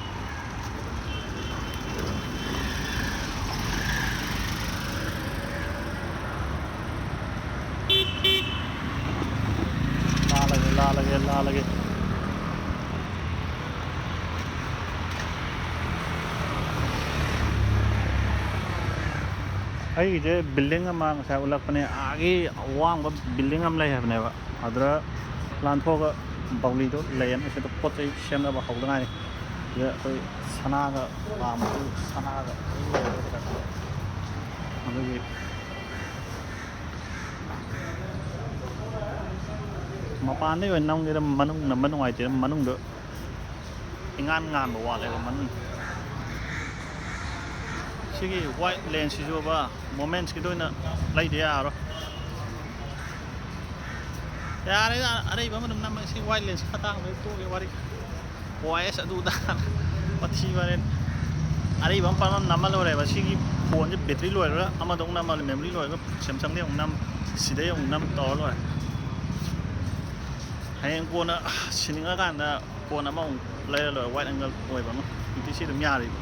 ꯂꯥꯜꯂꯒꯦ, ꯂꯥꯜꯂꯒꯦ, ꯂꯥꯜꯂꯒꯦ꯫ ꯑꯩꯒꯤꯁꯦ ꯕꯤꯜꯗꯤꯡ ꯑꯃ ꯉꯁꯥꯏ ꯎꯠꯂꯛꯄꯅꯦ, ꯑꯥꯒꯤ ꯑꯋꯥꯡꯕ ꯕꯤꯜꯗꯤꯡ ꯑꯃ ꯂꯩ ꯍꯥꯏꯕꯅꯦꯕ꯫ ꯑꯗꯨꯗ ꯂꯥꯟꯊꯣꯛꯑꯒ ꯕꯧꯂꯤꯗꯣ ꯂꯩꯌꯦꯅ ꯁꯤꯗ ꯄꯣꯠ ꯆꯩ ꯁꯦꯝꯅꯕ ꯍꯧꯗ ꯉꯥꯏꯔꯤ꯫ ꯁꯤꯗ ꯑꯩꯈꯣꯏ ꯁꯅꯥꯒ ꯄꯥꯝꯕꯗꯨ ꯁꯅꯥꯒ ꯑꯗꯨꯒꯤ ꯃꯄꯥꯟꯗꯩ ꯑꯣꯏꯅ ꯅꯝꯒꯦꯗ ꯃꯅꯨꯡ ꯅꯝꯕ ꯅꯨꯡꯉꯥꯏꯇꯦ꯫ ꯃꯅꯨꯡꯗ ꯏꯉꯥꯟ ꯉꯥꯟꯕ ꯋꯥꯠꯂꯦꯕ ꯃꯅꯨꯡ꯫ ꯁꯤꯒꯤ ꯋꯥꯏꯠ ꯂꯦꯟꯁꯁꯤꯁꯨꯕ ꯃꯣꯃꯦꯟꯁꯀꯤꯗ ꯑꯣꯏꯅ ꯂꯩꯗ ꯌꯥꯔꯔꯣꯏ꯫ ꯌꯥꯔꯦꯗ, ꯑꯔꯩꯕ ꯑꯃ ꯑꯗꯨꯝ ꯅꯝꯃꯒꯦ꯫ ꯁꯤ ꯋꯥꯏꯠ ꯂꯦꯟꯁ ꯈꯇꯥꯡꯗ ꯇꯣꯛꯑꯒꯦ ꯋꯥꯔꯤ꯫ ꯑꯣ ꯑꯥꯏ ꯑꯦꯁ ꯑꯗꯨꯗ ꯃꯊꯤ ꯃꯔꯦꯟ ꯑꯔꯤꯕ ꯑꯃ ꯄꯥꯝꯕ ꯅꯝꯃ ꯂꯣꯏꯔꯦꯕ꯫ ꯁꯤꯒꯤ ꯐꯣꯟꯁꯦ ꯕꯦꯇ꯭ꯔꯤ ꯂꯣꯏꯔꯒ ꯑꯃꯗ ꯑꯃꯨꯛ ꯅꯝꯃ, ꯃꯦꯃꯣꯔꯤ ꯂꯣꯏꯔꯒ ꯁꯦꯝꯁꯪꯗ ꯑꯃꯨꯛ ꯅꯝ, ꯁꯤꯗꯩ ꯑꯃꯨꯛ ꯅꯝ ꯇꯧꯔ ꯂꯣꯏꯔꯦ꯫ ꯍꯌꯦꯡ ꯀꯣꯟꯅ ꯁꯤꯅꯤꯡꯉꯀꯥꯟꯗ ꯐꯣꯟ ꯑꯃꯃꯨꯛ ꯂꯩꯔ ꯂꯣꯏꯔꯦ, ꯋꯥꯏꯠ ꯑꯦꯡꯒꯜ ꯑꯣꯏꯕ ꯑꯃ꯫ ꯍꯧꯖꯤꯛꯇꯤ ꯁꯤ ꯑꯗꯨꯝ ꯌꯥꯔꯤꯕ꯫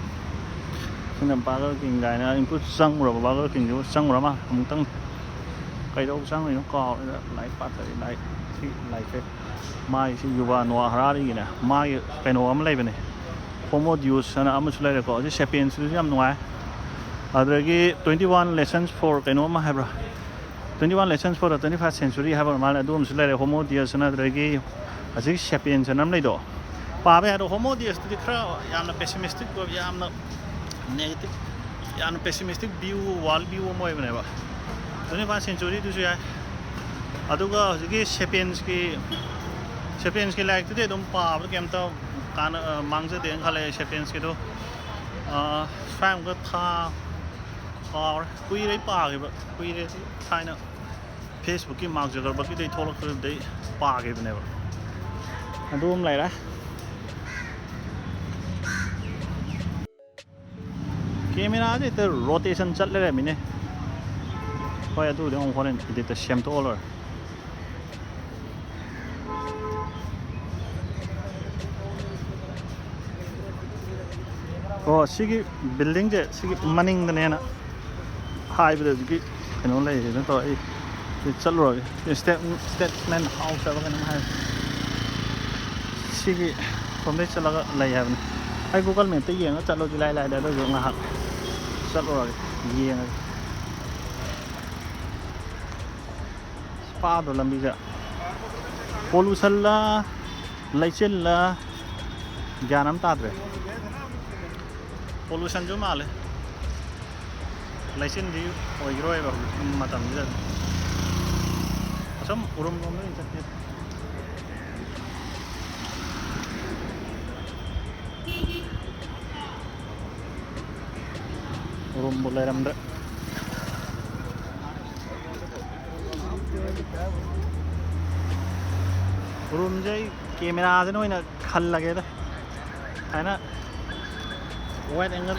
ꯁꯤꯅ ꯕꯔꯒꯔ ꯀꯤꯡ ꯀꯥꯏꯅ ꯏꯝꯄ꯭ꯔꯨꯞ ꯆꯪꯉꯨꯔꯕ, ꯕꯔꯒꯔ ꯀꯤꯡꯁꯤꯕꯨ ꯆꯪꯉꯨꯔ ꯃꯥꯜꯂꯦ ꯑꯃꯨꯛꯇꯪ꯫ ꯀꯩꯗꯧ ꯆꯪꯉꯤꯅꯣ ꯀꯥꯎꯔꯦꯗ꯫ ꯂꯥꯏꯔꯤꯛ ꯄꯥꯊꯔꯤ꯫ ꯂꯥꯏꯔꯤꯛ ꯁꯤ ꯂꯥꯏꯔꯤꯛꯁꯦ ꯃꯥꯒꯤ ꯁꯤ ꯌꯨꯕꯥ ꯅꯣꯋꯥ ꯍꯔꯥꯔꯤꯒꯤꯅꯦ, ꯃꯥꯒꯤ ꯀꯩꯅꯣ ꯑꯃ ꯂꯩꯕꯅꯦ, ꯍꯣꯃꯣ ꯗꯤꯌꯨꯁ ꯍꯥꯏꯅ ꯑꯃꯁꯨ ꯂꯩꯔꯦꯀꯣ꯫ ꯁꯤ ꯁꯦꯄꯤꯌꯟꯁꯇꯨꯁꯨ ꯌꯥꯝ ꯅꯨꯡꯉꯥꯏ꯫ ꯑꯗꯨꯗꯒꯤ Twenty One Lessons for ꯀꯩꯅꯣ ꯑꯃ ꯍꯥꯏꯕ꯭ꯔꯥ, Twenty One Lessons for the Twenty First Century ꯍꯥꯏꯕ ꯑꯗꯨꯃꯥꯏꯅ ꯑꯗꯨ ꯑꯃꯁꯨ ꯂꯩꯔꯦ꯫ ꯍꯣꯃꯣ ꯗꯤꯌꯁ ꯍꯥꯏꯅ, ꯑꯗꯨꯗꯒꯤ ꯍꯧꯖꯤꯛ ꯁꯦꯄꯤꯌꯟꯁ ꯍꯥꯏꯅ ꯑꯃ ꯂꯩꯗꯣ꯫ ꯄꯥꯕ ꯌꯥꯏ꯫ ꯑꯗꯣ ꯍꯣꯃꯣ ꯗꯤꯌꯁꯇꯨꯗꯤ ꯈꯔ ꯌꯥꯝꯅ ꯄꯦꯁꯤꯃꯤꯁꯇꯤꯛ ꯑꯣꯏꯕ, ꯌꯥꯝꯅ ꯅꯦꯒꯦꯇꯤꯞ, ꯌꯥꯝꯅ ꯄꯦꯁꯤꯃꯤꯁꯇꯤꯛ ꯚ꯭ꯌꯨ, ꯋꯥꯔꯜ ꯚ꯭ꯌꯨ ꯑꯃ ꯑꯣꯏꯕꯅꯦꯕ꯫ Twenty First Centuryꯗꯨꯁꯨ ꯌꯥꯏ꯫ ꯑꯗꯨꯒ ꯍꯧꯖꯤꯛꯀꯤ ꯁꯦꯄꯤꯌꯟꯁꯀꯤ, ꯁꯦꯄꯤꯌꯟꯁꯀꯤ ꯂꯥꯏꯔꯤꯛꯇꯨꯗꯤ ꯑꯗꯨꯝ ꯄꯥꯕꯗ ꯀꯩꯝꯇ ꯀꯥꯟꯅ-, ꯑ, ꯃꯥꯡꯖꯗꯦꯅ ꯈꯜꯂꯦ꯫ ꯁꯦꯄꯤꯌꯟꯁꯀꯤꯗꯣ, ꯑ, ꯁ꯭ꯋꯥꯏꯃꯨꯛꯀ ꯊꯥ ꯀꯥꯎꯔꯦ꯫ ꯀꯨꯏꯔꯦ ꯑꯩ ꯄꯥꯈꯤꯕ꯫ ꯀꯨꯏꯔꯦ ꯁꯤ ꯊꯥꯏꯅ Facebookꯀꯤ ꯃꯥꯔꯛ ꯖꯀꯔꯕꯔꯒꯀꯤꯗꯩ ꯊꯣꯛꯂꯛꯄꯗꯨꯗꯩ ꯄꯥꯈꯤꯕꯅꯦꯕ꯫ ꯑꯗꯨ ꯑꯃ ꯂꯩꯔꯦ꯫ ꯀꯦꯃꯦꯔꯥꯁꯦ ꯍꯦꯛꯇ ꯔꯣꯇꯦꯁꯟ ꯆꯠ ꯂꯩꯔꯝꯃꯤꯅꯦ꯫ ꯍꯣꯏ, ꯑꯗꯨꯕꯨꯗꯤ ꯑꯃꯨꯛ ꯍꯣꯔꯦꯟ ꯏꯗꯤꯠꯇ ꯁꯦꯝꯗꯣꯛꯑ ꯂꯣꯏꯔꯦ꯫ ꯑꯣ, ꯁꯤꯒꯤ ꯕꯤꯜꯗꯤꯡꯁꯦ ꯁꯤꯒꯤ ꯃꯅꯤꯡꯗꯅꯦꯅ ꯍꯥꯏꯕꯗ ꯍꯧꯖꯤꯛꯀꯤ ꯀꯩꯅꯣ ꯂꯩꯔꯦꯅ ꯇꯧꯔ ꯑꯩ ꯁꯤ ꯆꯠꯂꯨꯔꯒꯦ꯫ ꯁꯤ ꯁ꯭ꯇꯦꯠ-, ꯁ꯭ꯇꯦꯠꯁꯃꯦꯟ ꯍꯥꯎꯁ ꯍꯥꯏꯕ ꯀꯩꯅꯣꯝ ꯍꯥꯏ꯫ ꯁꯤꯒꯤ ꯁꯣꯝꯗꯩ ꯆꯠꯂꯒ ꯂꯩ ꯍꯥꯏꯕꯅꯤ꯫ ꯑꯩ Google Mapꯇ ꯌꯦꯡꯉꯒ ꯆꯠꯂꯣꯗꯤ ꯂꯥꯏ ꯂꯥꯏꯗ, ꯑꯗꯨꯁꯨ ꯉꯥꯏꯍꯥꯛ ꯆꯠꯂꯨꯔꯒꯦ, ꯌꯦꯡꯉꯒꯦ꯫ ꯄꯥꯗꯣ ꯂꯝꯕꯤꯁꯦ ꯄꯣꯂꯨꯁꯟꯂ ꯂꯩꯆꯤꯜꯂ ꯒ꯭ꯌꯥꯟ ꯑꯃ ꯇꯥꯗ꯭ꯔꯦ꯫ ꯄꯣꯂꯨꯁꯟꯁꯨ ꯃꯥꯜꯂꯦ, ꯂꯩꯆꯤꯟꯗꯤ ꯑꯣꯏꯈꯤꯔꯣꯏꯕ ꯍꯧꯖꯤꯛ ꯃꯇꯝꯁꯤꯗ꯫ ꯑꯁꯨꯝ ꯎꯔꯨꯝ ꯂꯣꯝꯗ ꯑꯣꯏꯅ ꯆꯠꯀꯦ꯫ ꯎꯔꯨꯝꯕꯨ ꯂꯩꯔꯝꯗ꯭ꯔꯦ꯫ ꯎꯔꯨꯝꯁꯦ ꯑꯩ ꯀꯦꯃꯦꯔꯥꯁꯤꯅ ꯑꯣꯏꯅ ꯈꯜꯂꯒꯦꯗ꯫ ꯍꯥꯏꯅ Wide angle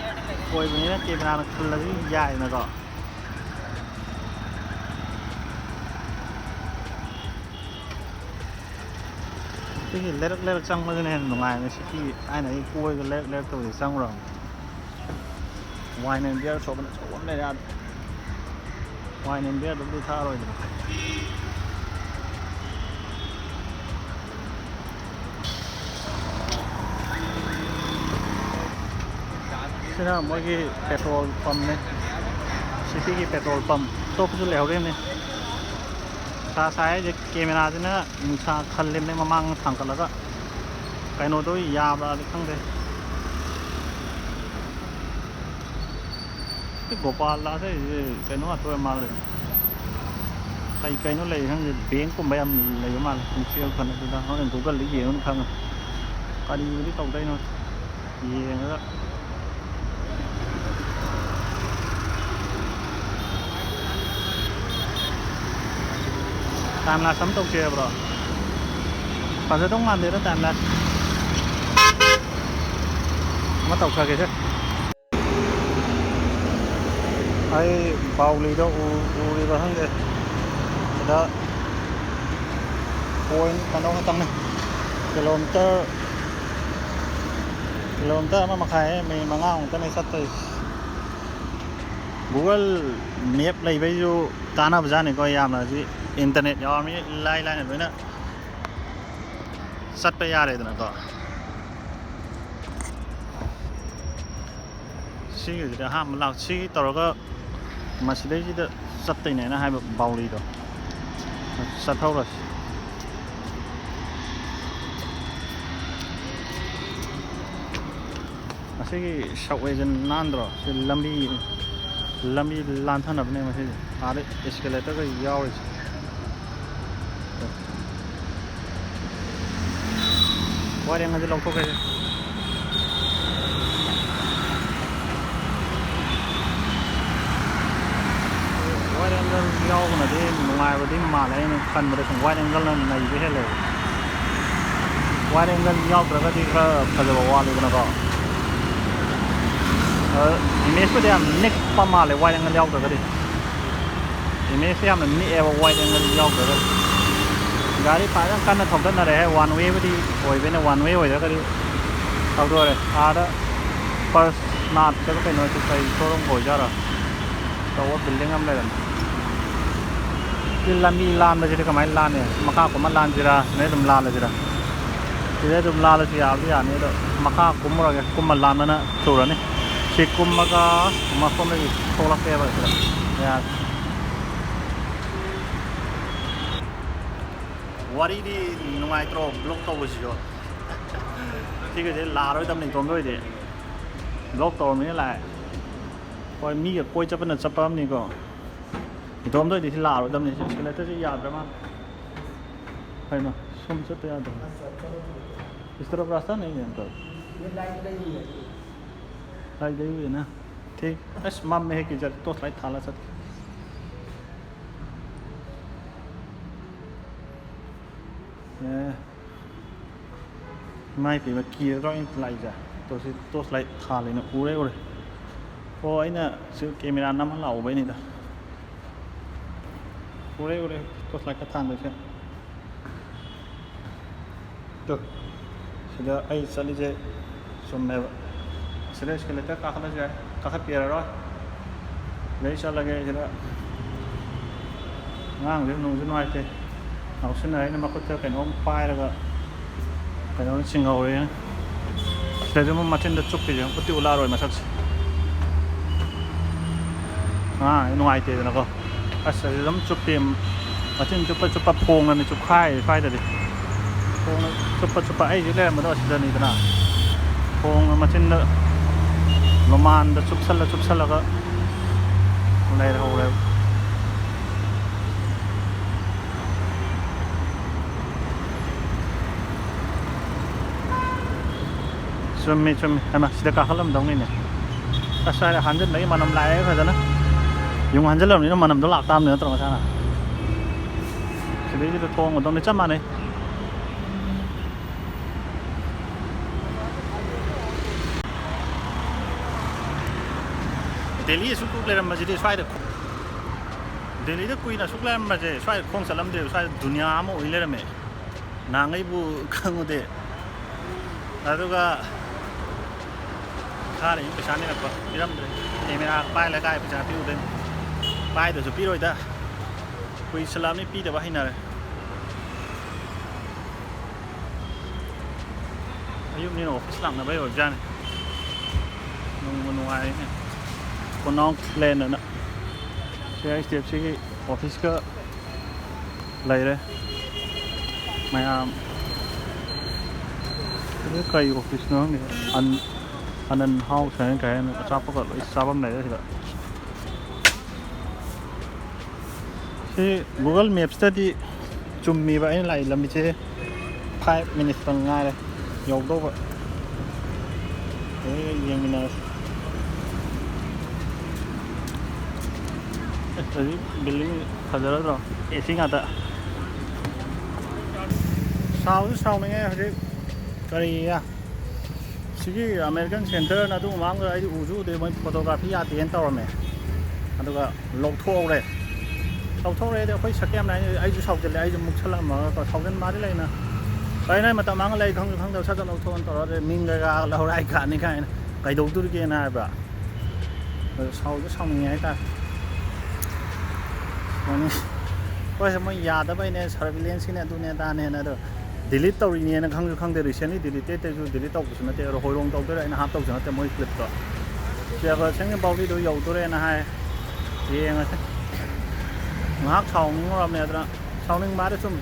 ꯑꯣꯏꯕꯅꯤꯅ cameraꯅ ꯈꯜꯂꯁꯨ ꯌꯥꯏꯗꯅꯀꯣ꯫ ꯁꯤꯒꯤ ꯂꯩꯔꯛ ꯂꯩꯔꯛ ꯆꯪꯕꯁꯤꯅ ꯍꯦꯟꯅ ꯅꯨꯡꯉꯥꯏꯕꯅꯦ꯫ City ꯊꯥꯏꯅꯗꯒꯤ ꯀꯣꯏꯕ ꯂꯩꯔꯛ ꯂꯩꯔꯛꯇꯕꯨꯗꯤ ꯆꯪꯉꯨꯔꯕꯅꯤ꯫ Wine and Beer shop ꯑꯆꯧꯕ ꯑꯃ ꯂꯩꯔꯦ ꯑꯥꯗ꯫ Wine and Beerꯗꯨꯕꯨꯗꯤ ꯊꯛꯑꯔꯣꯏꯗꯅ꯫ ꯁꯤꯅ ꯃꯣꯏꯒꯤ petrol pumpꯅꯦ꯫ Cityꯒꯤ petrol pump꯫ ꯑꯇꯣꯞꯄꯁꯨ ꯂꯩꯍꯧꯔꯤꯕꯅꯤ꯫ ꯅꯨꯡꯁꯥ ꯁꯥꯏ ꯍꯥꯏꯁꯦ cameraꯁꯤꯅ ꯅꯨꯡꯁꯥ ꯈꯜꯂꯤꯕꯅꯦ ꯃꯃꯥꯡ ꯊꯥꯡꯒꯠꯂꯒ꯫ ꯀꯩꯅꯣꯗꯣ ꯌꯥꯕ꯭ꯔꯥꯗꯤ ꯈꯪꯗꯦ꯫ ꯁꯤ ꯒꯣꯄꯥꯜ ꯗꯥꯁ ꯍꯥꯏꯁꯦ ꯀꯩꯅꯣ ꯉꯥꯛꯇ ꯑꯣꯏꯔ ꯃꯥꯜꯂꯦ꯫ ꯀꯩ ꯀꯩꯅꯣ ꯂꯩ ꯈꯪꯗꯦ, bankꯀꯨꯝꯕ ꯌꯥꯝ ꯂꯩꯕ ꯃꯥꯜꯂꯦ꯫ Mutual fund ꯑꯗꯨꯗ ꯍꯣꯔꯦꯟ Googleꯗ ꯌꯦꯡꯉꯒ ꯈꯪꯉꯅꯤ꯫ ꯀꯔꯤꯕꯨꯗꯤ ꯇꯧꯗꯣꯏꯅꯣ ꯌꯦꯡꯉꯒ꯫ Time lapse ꯑꯃ ꯇꯧꯁꯦ ꯍꯥꯏꯕ꯭ꯔꯣ? ꯐꯖꯗꯧ ꯃꯥꯟꯗꯦꯗ time lapse꯫ ꯑꯃ ꯇꯧꯊꯒꯦꯁꯦ꯫ ꯑꯩ ꯕꯥꯎꯂꯤꯗꯣ ꯎ-, ꯎꯔꯤꯕ꯭ꯔꯥ ꯈꯪꯗꯦ꯫ ꯁꯤꯗ point ꯀꯩꯅꯣ ꯈꯛꯇꯪꯅꯦ꯫ Kilometre, kilometre ꯑꯃ ꯃꯈꯥꯏ, minute ꯃꯉꯥꯃꯨꯛꯇꯅꯦ ꯆꯠꯇꯣꯏꯁꯦ꯫ Google Map ꯂꯩꯕꯩꯁꯨ ꯀꯥꯟꯅꯕꯖꯥꯠꯅꯤꯀꯣ ꯌꯥꯝꯅ꯫ ꯍꯧꯖꯤꯛ internet ꯌꯥꯎꯔꯕꯅꯤꯅ ꯏꯂꯥꯏ ꯂꯥꯏꯅ ꯂꯣꯏꯅ ꯆꯠꯄ ꯌꯥꯔꯦꯗꯅꯀꯣ꯫ ꯁꯤꯒꯤꯁꯤꯗꯤ ꯑꯍꯥꯟꯕ ꯂꯥꯛ-, ꯁꯤ ꯇꯧꯔꯒ ꯃꯁꯤꯗꯩꯁꯤꯗ ꯆꯠꯇꯣꯏꯅꯦꯅ ꯍꯥꯏꯕ ꯕꯥꯎꯂꯤꯗꯣ꯫ ꯆꯠꯍꯧꯔꯁꯤ꯫ ꯑꯁꯤꯒꯤ subwayꯁꯦ ꯅꯥꯟꯗ꯭ꯔꯣ? ꯁꯤ ꯂꯝꯕꯤ, ꯂꯝꯕꯤ ꯂꯥꯟꯊꯅꯕꯅꯦ ꯃꯁꯤꯁꯦ꯫ ꯑꯥꯗ escalatorꯒ ꯌꯥꯎꯔꯤꯁꯦ꯫ Wide angle ꯑꯁꯤ ꯂꯧꯊꯣꯛꯈ꯭ꯔꯦ꯫ Wide angle ꯌꯥꯎꯕꯅꯗꯤ ꯅꯨꯡꯉꯥꯏꯕꯗꯤ ꯃꯥꯜꯂꯦ, ꯑꯩꯅ ꯈꯟꯕꯗ ꯁꯨꯝ wide angleꯅ ꯅꯩꯕ ꯍꯦꯜꯂꯦꯕ꯫ Wide angle ꯌꯥꯎꯗ꯭ꯔꯒꯗꯤ ꯈꯔ ꯐꯖꯕ ꯋꯥꯠꯂꯤꯗꯅꯀꯣ꯫ ꯏꯃꯦꯖꯄꯨꯗꯤ ꯌꯥꯝ ꯅꯤꯛꯄ ꯃꯥꯜꯂꯦ, ꯋꯥꯏꯠ ꯑꯦꯡꯒꯜ ꯌꯥꯎꯗ꯭ꯔꯒꯗꯤ꯫ ꯏꯃꯦꯖꯇꯤ ꯌꯥꯝꯅ ꯅꯤꯛꯑꯦꯕ, ꯋꯥꯏꯠ ꯑꯦꯡꯒꯜ ꯌꯥꯎꯗ꯭ꯔꯒꯗꯤ꯫ ꯒꯥꯔꯤ ꯐꯖꯅ ꯀꯟꯅ ꯊꯧꯗꯠꯅꯔꯦꯍꯦ꯫ ꯋꯥꯟ ꯋꯦꯕꯨꯗꯤ ꯑꯣꯏꯕꯅ, ꯋꯥꯟ ꯋꯦ ꯑꯣꯏꯗ꯭ꯔꯒꯗꯤ ꯊꯧꯗꯣꯔꯦ꯫ ꯑꯥꯗ ꯐꯥꯔꯁ ꯅꯥꯠꯇꯒ ꯀꯩꯅꯣꯁꯦ ꯀꯩ ꯁꯣꯔꯨꯝꯒ ꯑꯣꯏꯖꯥꯠꯔꯣ? ꯑꯆꯧꯕ ꯕꯤꯜꯗꯤꯡ ꯑꯃ ꯂꯩꯔꯝꯃꯦ꯫ ꯁꯤ ꯂꯝꯕꯤ ꯂꯥꯟꯕꯁꯤꯗꯤ ꯀꯃꯥꯏꯅ ꯂꯥꯟꯅꯤ? ꯃꯈꯥ ꯀꯨꯝꯃ ꯂꯥꯟꯁꯤꯔꯥ, ꯁꯤꯗꯩ ꯑꯗꯨꯝ ꯂꯥꯜꯂꯁꯤꯔꯥ? ꯁꯤꯗꯩ ꯑꯗꯨꯝ ꯂꯥꯜꯂꯁꯨ ꯌꯥꯕꯗꯤ ꯌꯥꯅꯤ, ꯑꯗꯣ ꯃꯈꯥ ꯀꯨꯝꯃꯨꯔꯒꯦ, ꯀꯨꯝꯃ ꯂꯥꯟꯕꯅ ꯊꯨꯔꯅꯤ꯫ ꯁꯤ ꯀꯨꯝꯃꯒ ꯃꯐꯝꯗꯒꯤ ꯊꯣꯛꯂꯛꯀꯦꯕ ꯁꯤꯗ꯫ ꯌꯥꯔꯦ꯫ ꯋꯥꯔꯤꯗꯤ ꯅꯨꯡꯉꯥꯏꯇ꯭ꯔꯣ ꯕ꯭ꯂꯣꯛ ꯇꯧꯕꯁꯤꯁꯨ? ꯁꯤꯒꯁꯦ ꯂꯥꯛꯑꯔꯣꯏꯗꯕꯅꯤ ꯏꯇꯣꯝꯗ ꯑꯣꯏꯗꯤ꯫ ꯕ꯭ꯂꯣꯛ ꯇꯧꯔꯝꯃꯤꯅ ꯂꯥꯛꯑꯦ꯫ ꯍꯣꯏ, ꯃꯤꯒ ꯀꯣꯏ ꯆꯠꯄꯅ ꯆꯠꯄ ꯑꯃꯅꯤꯀꯣ꯫ ꯏꯇꯣꯝꯗ ꯑꯣꯏꯗꯤ ꯁꯤ ꯂꯥꯛꯑꯔꯣꯏꯗꯕꯅꯤ꯫ ꯁꯤ ꯏꯁꯀꯦꯂꯦꯇꯔꯁꯤ ꯌꯥꯗ꯭ꯔ ꯃꯥꯜꯂꯦ꯫ ꯀꯩꯅꯣ, ꯁꯨꯝ ꯆꯠꯄ ꯌꯥꯗꯕ꯫ ꯏꯁꯇꯔꯞ ꯔꯥꯁꯇꯥ ꯅꯩ ꯌꯥꯝ ꯇꯧꯔꯦ꯫ ꯂꯥꯏꯗꯩ ꯎꯏꯅ꯫ ꯊꯦꯡ-, ꯑꯁ, ꯃꯝꯃꯦ ꯍꯦꯛ ꯀꯤꯖꯔꯦ꯫ ꯇꯣꯔꯆ ꯂꯥꯏꯠ ꯊꯥꯜꯂ ꯆꯠꯀꯦ꯫ ꯑꯦ꯫ ꯏꯃꯥꯏ ꯄꯦꯝꯃ, ꯀꯤꯔꯗ꯭ꯔꯣ ꯑꯩꯅ ꯂꯥꯛꯏꯁꯦ? ꯇꯣꯔꯆ, ꯇꯣꯔꯆ ꯂꯥꯏꯠ ꯊꯥꯜꯂꯦꯅ ꯎꯔꯦ, ꯎꯔꯦ꯫ ꯑꯣ, ꯑꯩꯅ ꯁꯤ ꯀꯦꯃꯦꯔꯥ ꯅꯝꯃ ꯂꯥꯛꯎꯕꯩꯅꯤꯗ꯫ ꯎꯔꯦ, ꯎꯔꯦ, ꯇꯣꯔꯆ ꯂꯥꯏꯠꯀ ꯊꯥꯟꯕꯁꯦ꯫ ꯇꯨ, ꯁꯤꯗ ꯑꯩ ꯆꯠꯂꯤꯁꯦ ꯆꯨꯝꯃꯦꯕ꯫ ꯁꯤꯗ ꯏꯁꯀꯦꯂꯦꯇꯔ ꯀꯥꯈꯠꯂꯁꯨ ꯌꯥꯏ, ꯀꯥꯈꯠꯄꯤꯔꯔꯣꯏ꯫ ꯁꯤꯗꯩ ꯆꯠꯂꯒꯦ꯫ ꯁꯤꯗ ꯑꯉꯥꯡꯁꯦ ꯅꯨꯡꯁꯨ ꯅꯨꯡꯉꯥꯏꯇꯦ, ꯉꯥꯎꯁꯤꯟꯅꯔꯦ꯫ ꯑꯩꯅ ꯃꯈꯨꯠꯇ ꯀꯩꯅꯣꯝ ꯄꯥꯏꯔꯒ ꯀꯩꯅꯣꯝ ꯆꯤꯡꯍꯧꯔꯦ꯫ ꯁꯤꯗꯁꯨ ꯑꯃꯨꯛ ꯃꯆꯤꯟꯗ ꯆꯨꯞꯄꯤꯁꯦ ꯎꯠꯇꯤ ꯎꯠꯂꯛꯑꯔꯣꯏ ꯃꯁꯛꯁꯦ꯫ ꯑꯉꯥꯡꯁꯦ ꯅꯨꯡꯉꯥꯏꯇꯦꯗꯅꯀꯣ꯫ ꯑꯁ, ꯑꯁꯤꯗ ꯑꯗꯨꯝ ꯆꯨꯞꯄꯤ꯫ ꯃꯆꯤꯟ ꯆꯨꯞꯄ ꯆꯨꯞꯄ ꯐꯣꯡꯉꯅꯤ ꯆꯨꯞꯈꯥꯏꯔꯦ ꯁ꯭ꯋꯥꯏꯗꯗꯤ꯫ ꯐꯣꯡꯅ ꯆꯨꯞꯄ ꯆꯨꯞꯄ ꯑꯩ ꯍꯧꯖꯤꯛ ꯂꯩꯔꯝꯕꯗꯣ ꯑꯁꯤꯗꯅꯤꯗꯅ꯫ ꯐꯣꯡꯅ ꯃꯆꯤꯟꯗ ꯂꯨꯃꯥꯟꯗ ꯆꯨꯞꯁꯜꯂ ꯆꯨꯞꯁꯜꯂꯒ ꯂꯩꯔꯍꯧꯔꯦꯕ꯫ ꯆꯨꯝꯃꯤ, ꯆꯨꯝꯃꯤ꯫ ꯍꯩꯃꯥ, ꯁꯤꯗ ꯀꯥꯈꯠꯂꯝꯗꯧꯅꯤꯅꯦ꯫ ꯑꯁ, ꯁ꯭ꯋꯥꯏꯗ ꯍꯟꯖꯤꯟꯕꯒꯤ ꯃꯅꯝ ꯂꯥꯛꯑꯦ ꯐꯖꯅ꯫ ꯌꯨꯡ ꯍꯟꯖꯤꯜꯂꯕꯅꯤꯅ ꯃꯅꯝꯗꯣ ꯂꯥꯛꯇꯥꯕꯅꯤ ꯅꯠꯇ꯭ꯔꯣ ꯃꯁꯥꯅ? ꯁꯤꯗꯩꯁꯤꯗ ꯊꯣꯡꯒꯗꯧꯅꯤ, ꯆꯞ ꯃꯥꯟꯅꯩ꯫ ꯗꯦꯜꯂꯤ ꯑꯁꯨꯛ ꯀꯨꯏ ꯂꯩꯔꯝꯕꯁꯤꯗꯤ ꯁ꯭ꯋꯥꯏꯗ ꯈꯣ-, ꯗꯦꯜꯂꯤꯗ ꯀꯨꯏꯅ ꯑꯁꯨꯛ ꯂꯩꯔꯝꯕꯁꯦ ꯁ꯭ꯋꯥꯏꯗ ꯈꯣꯡ ꯆꯠꯂꯝꯗꯦꯕ, ꯁ꯭ꯋꯥꯏꯗ ꯗꯨꯅꯤꯌꯥ ꯑꯃ ꯑꯣꯏ ꯂꯩꯔꯝꯃꯦ꯫ ꯅꯍꯥꯟꯈꯩꯕꯨ ꯈꯪꯉꯨꯗꯦ꯫ ꯑꯗꯨꯒ ꯈꯥꯔꯤ ꯄꯩꯁꯥ ꯅꯤꯔꯛꯄ ꯄꯤꯔꯝꯗ꯭ꯔꯦ꯫ ꯀꯦꯃꯦꯔꯥ ꯄꯥꯏ ꯂꯩꯀꯥꯏ ꯄꯩꯁꯥ ꯄꯤꯔꯨꯗꯣꯏꯅꯤ꯫ ꯄꯥꯏꯗꯁꯨ ꯄꯤꯔꯣꯏꯗ꯫ ꯀꯨꯏꯁꯜꯂꯛꯑꯕꯅꯤ ꯄꯤꯗꯕ ꯍꯩꯅꯔꯦ꯫ ꯑꯌꯨꯛꯅꯤꯅ ꯑꯣꯐꯤꯁ ꯂꯥꯛꯅꯕꯩ ꯑꯣꯏꯕꯖꯥꯠꯅꯤ꯫ ꯅꯨꯡꯕꯨ ꯅꯨꯡꯉꯥꯏꯔꯦꯅꯦ꯫ ꯀꯣꯅꯥꯎ ꯂꯦꯟ ꯑꯅ ꯁꯤ ꯑꯥꯏ ꯁ꯭ꯇꯦꯞꯁꯤꯒꯤ ꯑꯣꯐꯤꯁꯀ ꯂꯩꯔꯦ꯫ ꯃꯌꯥꯝ ꯁꯤꯗ ꯀꯩ ꯑꯣꯐꯤꯁꯅꯣ ꯈꯪꯗꯦ꯫ ꯑꯟ-, ꯑꯅꯟ ꯍꯥꯎꯁ ꯍꯥꯏꯅ ꯀꯩ ꯍꯥꯏꯅꯣ, ꯑꯆꯥꯄꯣꯠꯀ ꯂꯣꯏ ꯆꯥꯐꯝ ꯂꯩꯔꯦ ꯁꯤꯗ꯫ ꯁꯤ Google Maps-ꯇꯗꯤ ꯆꯨꯝꯃꯤꯕ ꯑꯩꯅ ꯂꯥꯛꯏ ꯂꯝꯕꯤꯁꯦ꯫ Five minutes-ꯇꯪ ꯉꯥꯏꯔꯦ ꯌꯧꯗꯧꯕ꯫ ꯑꯗꯨꯒ ꯌꯦꯡꯃꯤꯟꯅꯔꯁꯤ꯫ ꯑꯁ, ꯍꯧꯖꯤꯛ building ꯐꯖꯔꯗ꯭ꯔꯣ? ꯑꯦ ꯁꯤ ꯉꯥꯛꯇ꯫ ꯁꯥꯎꯁꯨ ꯁꯥꯎꯅꯤꯡꯉꯦ ꯍꯧꯖꯤꯛ꯫ ꯀꯔꯤꯌꯥ? ꯁꯤꯒꯤ American Center-ꯅ ꯑꯗꯨ ꯃꯃꯥꯡꯗ ꯑꯩꯗꯤ ꯎꯁꯨ ꯎꯗꯦ, ꯃꯣꯏ photography ꯌꯥꯗꯦꯅ ꯇꯧꯔꯝꯃꯦ꯫ ꯑꯗꯨꯒ ꯂꯧꯊꯣꯛꯍꯧꯔꯦ꯫ ꯂꯧꯊꯣꯛꯍꯧꯔꯦꯗꯤ ꯑꯩꯈꯣꯏ ꯁꯛ ꯌꯥꯝ ꯅꯥꯏꯅ ꯑꯩꯁꯨ ꯁꯥꯎꯖꯜꯂꯦ, ꯑꯩꯁꯨ ꯃꯨꯛꯁꯜꯂꯝꯃꯒꯀꯣ, ꯁꯥꯎꯖꯟ ꯃꯥꯗꯤ ꯂꯩꯅ꯫ ꯀꯩꯅꯣ ꯃꯇꯝ ꯃꯥꯡꯍꯜꯂꯦ, ꯑꯩ ꯈꯪꯁꯨ ꯈꯪꯗꯕ ꯁꯠ ꯁꯠ ꯂꯧꯊꯣꯛꯑꯣꯅ ꯇꯧꯔꯒ ꯃꯤꯡ ꯀꯩꯀꯥ ꯂꯧꯔ ꯑꯩ ꯀꯥꯅꯤ ꯀꯥꯏꯅ ꯀꯩꯗꯧꯗꯣꯔꯤꯒꯦꯅ ꯍꯥꯏꯕ꯫ ꯑꯗꯨ ꯁꯥꯎꯁꯨ ꯁꯥꯎꯅꯤꯡꯉꯦ ꯍꯥꯏꯇꯥꯔꯦ꯫ ꯁꯥꯎꯅꯤꯡ-, ꯍꯣꯏ, ꯃꯣꯏ ꯌꯥꯗꯕꯩꯅꯦ, surveillance-ꯀꯤꯅꯦ, ꯑꯗꯨꯅꯦ ꯑꯗꯥꯅꯦꯅ꯫ ꯑꯗꯣ delete ꯇꯧꯔꯤꯅꯦꯅ ꯈꯪꯁꯨ ꯈꯪꯗꯦ, recently deleted ꯇꯩꯁꯨ delete ꯇꯧꯕꯁꯨ ꯅꯠꯇꯦ, ꯑꯗꯣ ꯍꯣꯏꯔꯣꯡ ꯇꯧꯗꯣꯏꯔꯥ ꯑꯩꯅ ꯍꯥꯞ ꯇꯧꯁꯨ ꯅꯠꯇꯦ ꯃꯣꯏ clip-ꯇꯣ꯫ ꯁꯤ ꯑꯩꯈꯣꯏ ꯁꯦꯡꯅ ꯄꯥꯎꯗꯤꯗꯣ ꯌꯧꯗꯣꯔꯦꯅ ꯍꯥꯏ꯫ ꯌꯦꯡꯉꯁꯤ꯫ ꯉꯥꯏꯍꯥꯛ ꯁꯥꯎꯅꯤꯡꯉꯨꯔꯕꯅꯦ, ꯑꯗꯨꯅ ꯁꯥꯎꯅꯤꯡꯕ ꯍꯥꯏꯔ ꯁꯨꯝ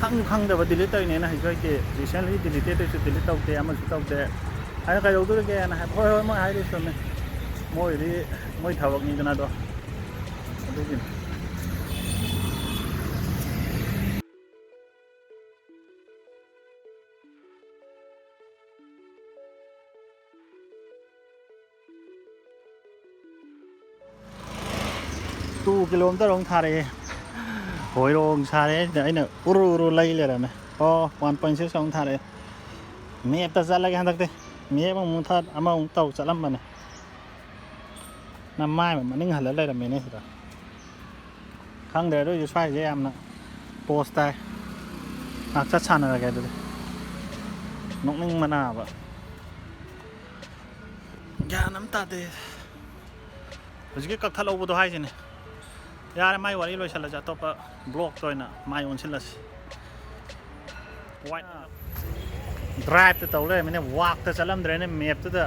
ꯈꯪꯁꯨ ꯈꯪꯗꯕ delete ꯇꯧꯔꯤꯅꯦꯅ ꯍꯩꯁꯨ ꯍꯩꯇꯦ꯫ Recently deleted ꯇꯩꯁꯨ delete ꯇꯧꯗꯦ, ꯑꯃꯁꯨ ꯇꯧꯗꯦ꯫ ꯑꯩꯅ ꯀꯩꯗꯧꯗꯣꯔꯤꯒꯦꯅ ꯍꯥꯏꯕ, "ꯍꯣꯏ, ꯍꯣꯏ, ꯃꯣꯏ ꯍꯥꯏꯗꯣꯏ ꯆꯨꯝꯃꯦ꯫ ꯃꯣꯏꯗꯤ ꯃꯣꯏ ꯊꯕꯛꯅꯤꯗꯅ ꯑꯗꯣ꯫ ꯑꯗꯨꯒꯤꯅꯤ꯫" Two kilometer ꯑꯃꯨꯛ ꯊꯥꯔꯛꯑꯦ꯫ ꯍꯣꯏꯔꯣꯡ ꯁꯥꯔꯦ ꯍꯥꯏꯁꯤꯗ ꯑꯩꯅ ꯎꯔꯨ ꯎꯔꯨ ꯂꯩ ꯂꯩꯔꯝꯃꯦ꯫ ꯑꯣ, one point six ꯑꯃꯨꯛ ꯊꯥꯔꯛꯑꯦ꯫ Map-ꯇ ꯆꯠꯂꯒꯦ ꯍꯟꯗꯛꯇꯤ꯫ Map ꯑꯃꯨꯛ ꯊꯥ-, ꯑꯃꯃꯨꯛ ꯇꯧ ꯆꯠꯂꯝꯕꯅꯦ꯫ ꯅꯃꯥꯏ ꯃꯅꯤꯡ ꯍꯜꯂ ꯂꯩꯔꯝꯃꯦꯅꯦ ꯁꯤꯗ꯫ ꯈꯪꯗ꯭ꯔꯦ, ꯑꯗꯨ ꯑꯣꯏꯁꯨ ꯁ꯭ꯋꯥꯏꯁꯦ ꯌꯥꯝꯅ ꯄꯣꯁ ꯇꯥꯏ꯫ ꯉꯥꯛ ꯆꯠ ꯁꯥꯟꯅꯔꯒꯦ ꯑꯗꯨꯗꯤ꯫ ꯅꯣꯛꯅꯤꯡꯕꯅꯥꯕ꯫ ꯒ꯭ꯌꯥꯟ ꯑꯃ ꯇꯥꯗꯦ꯫ ꯍꯧꯖꯤꯛꯀꯤ ꯀꯛꯊꯠꯍꯧꯕꯗꯣ ꯍꯥꯏꯁꯤꯅꯦ꯫ ꯌꯥꯔꯦ, ꯃꯥꯏ ꯋꯥꯔꯤ ꯂꯣꯏꯁꯤꯜꯂꯁꯦ, ꯑꯇꯣꯞꯄ ꯕ꯭ꯂꯣꯛꯇ ꯑꯣꯏꯅ ꯃꯥꯏ ꯑꯣꯟꯁꯤꯜꯂꯁꯤ꯫ ꯋꯥꯏꯠ꯫ ꯗ꯭ꯔꯥꯏꯞꯇ ꯇꯧ ꯂꯩꯔꯝꯃꯤꯅꯦ, ꯋꯥꯛꯇ ꯆꯠꯂꯝꯗ꯭ꯔꯦꯅꯦ ꯃꯦꯞꯇꯨꯗ꯫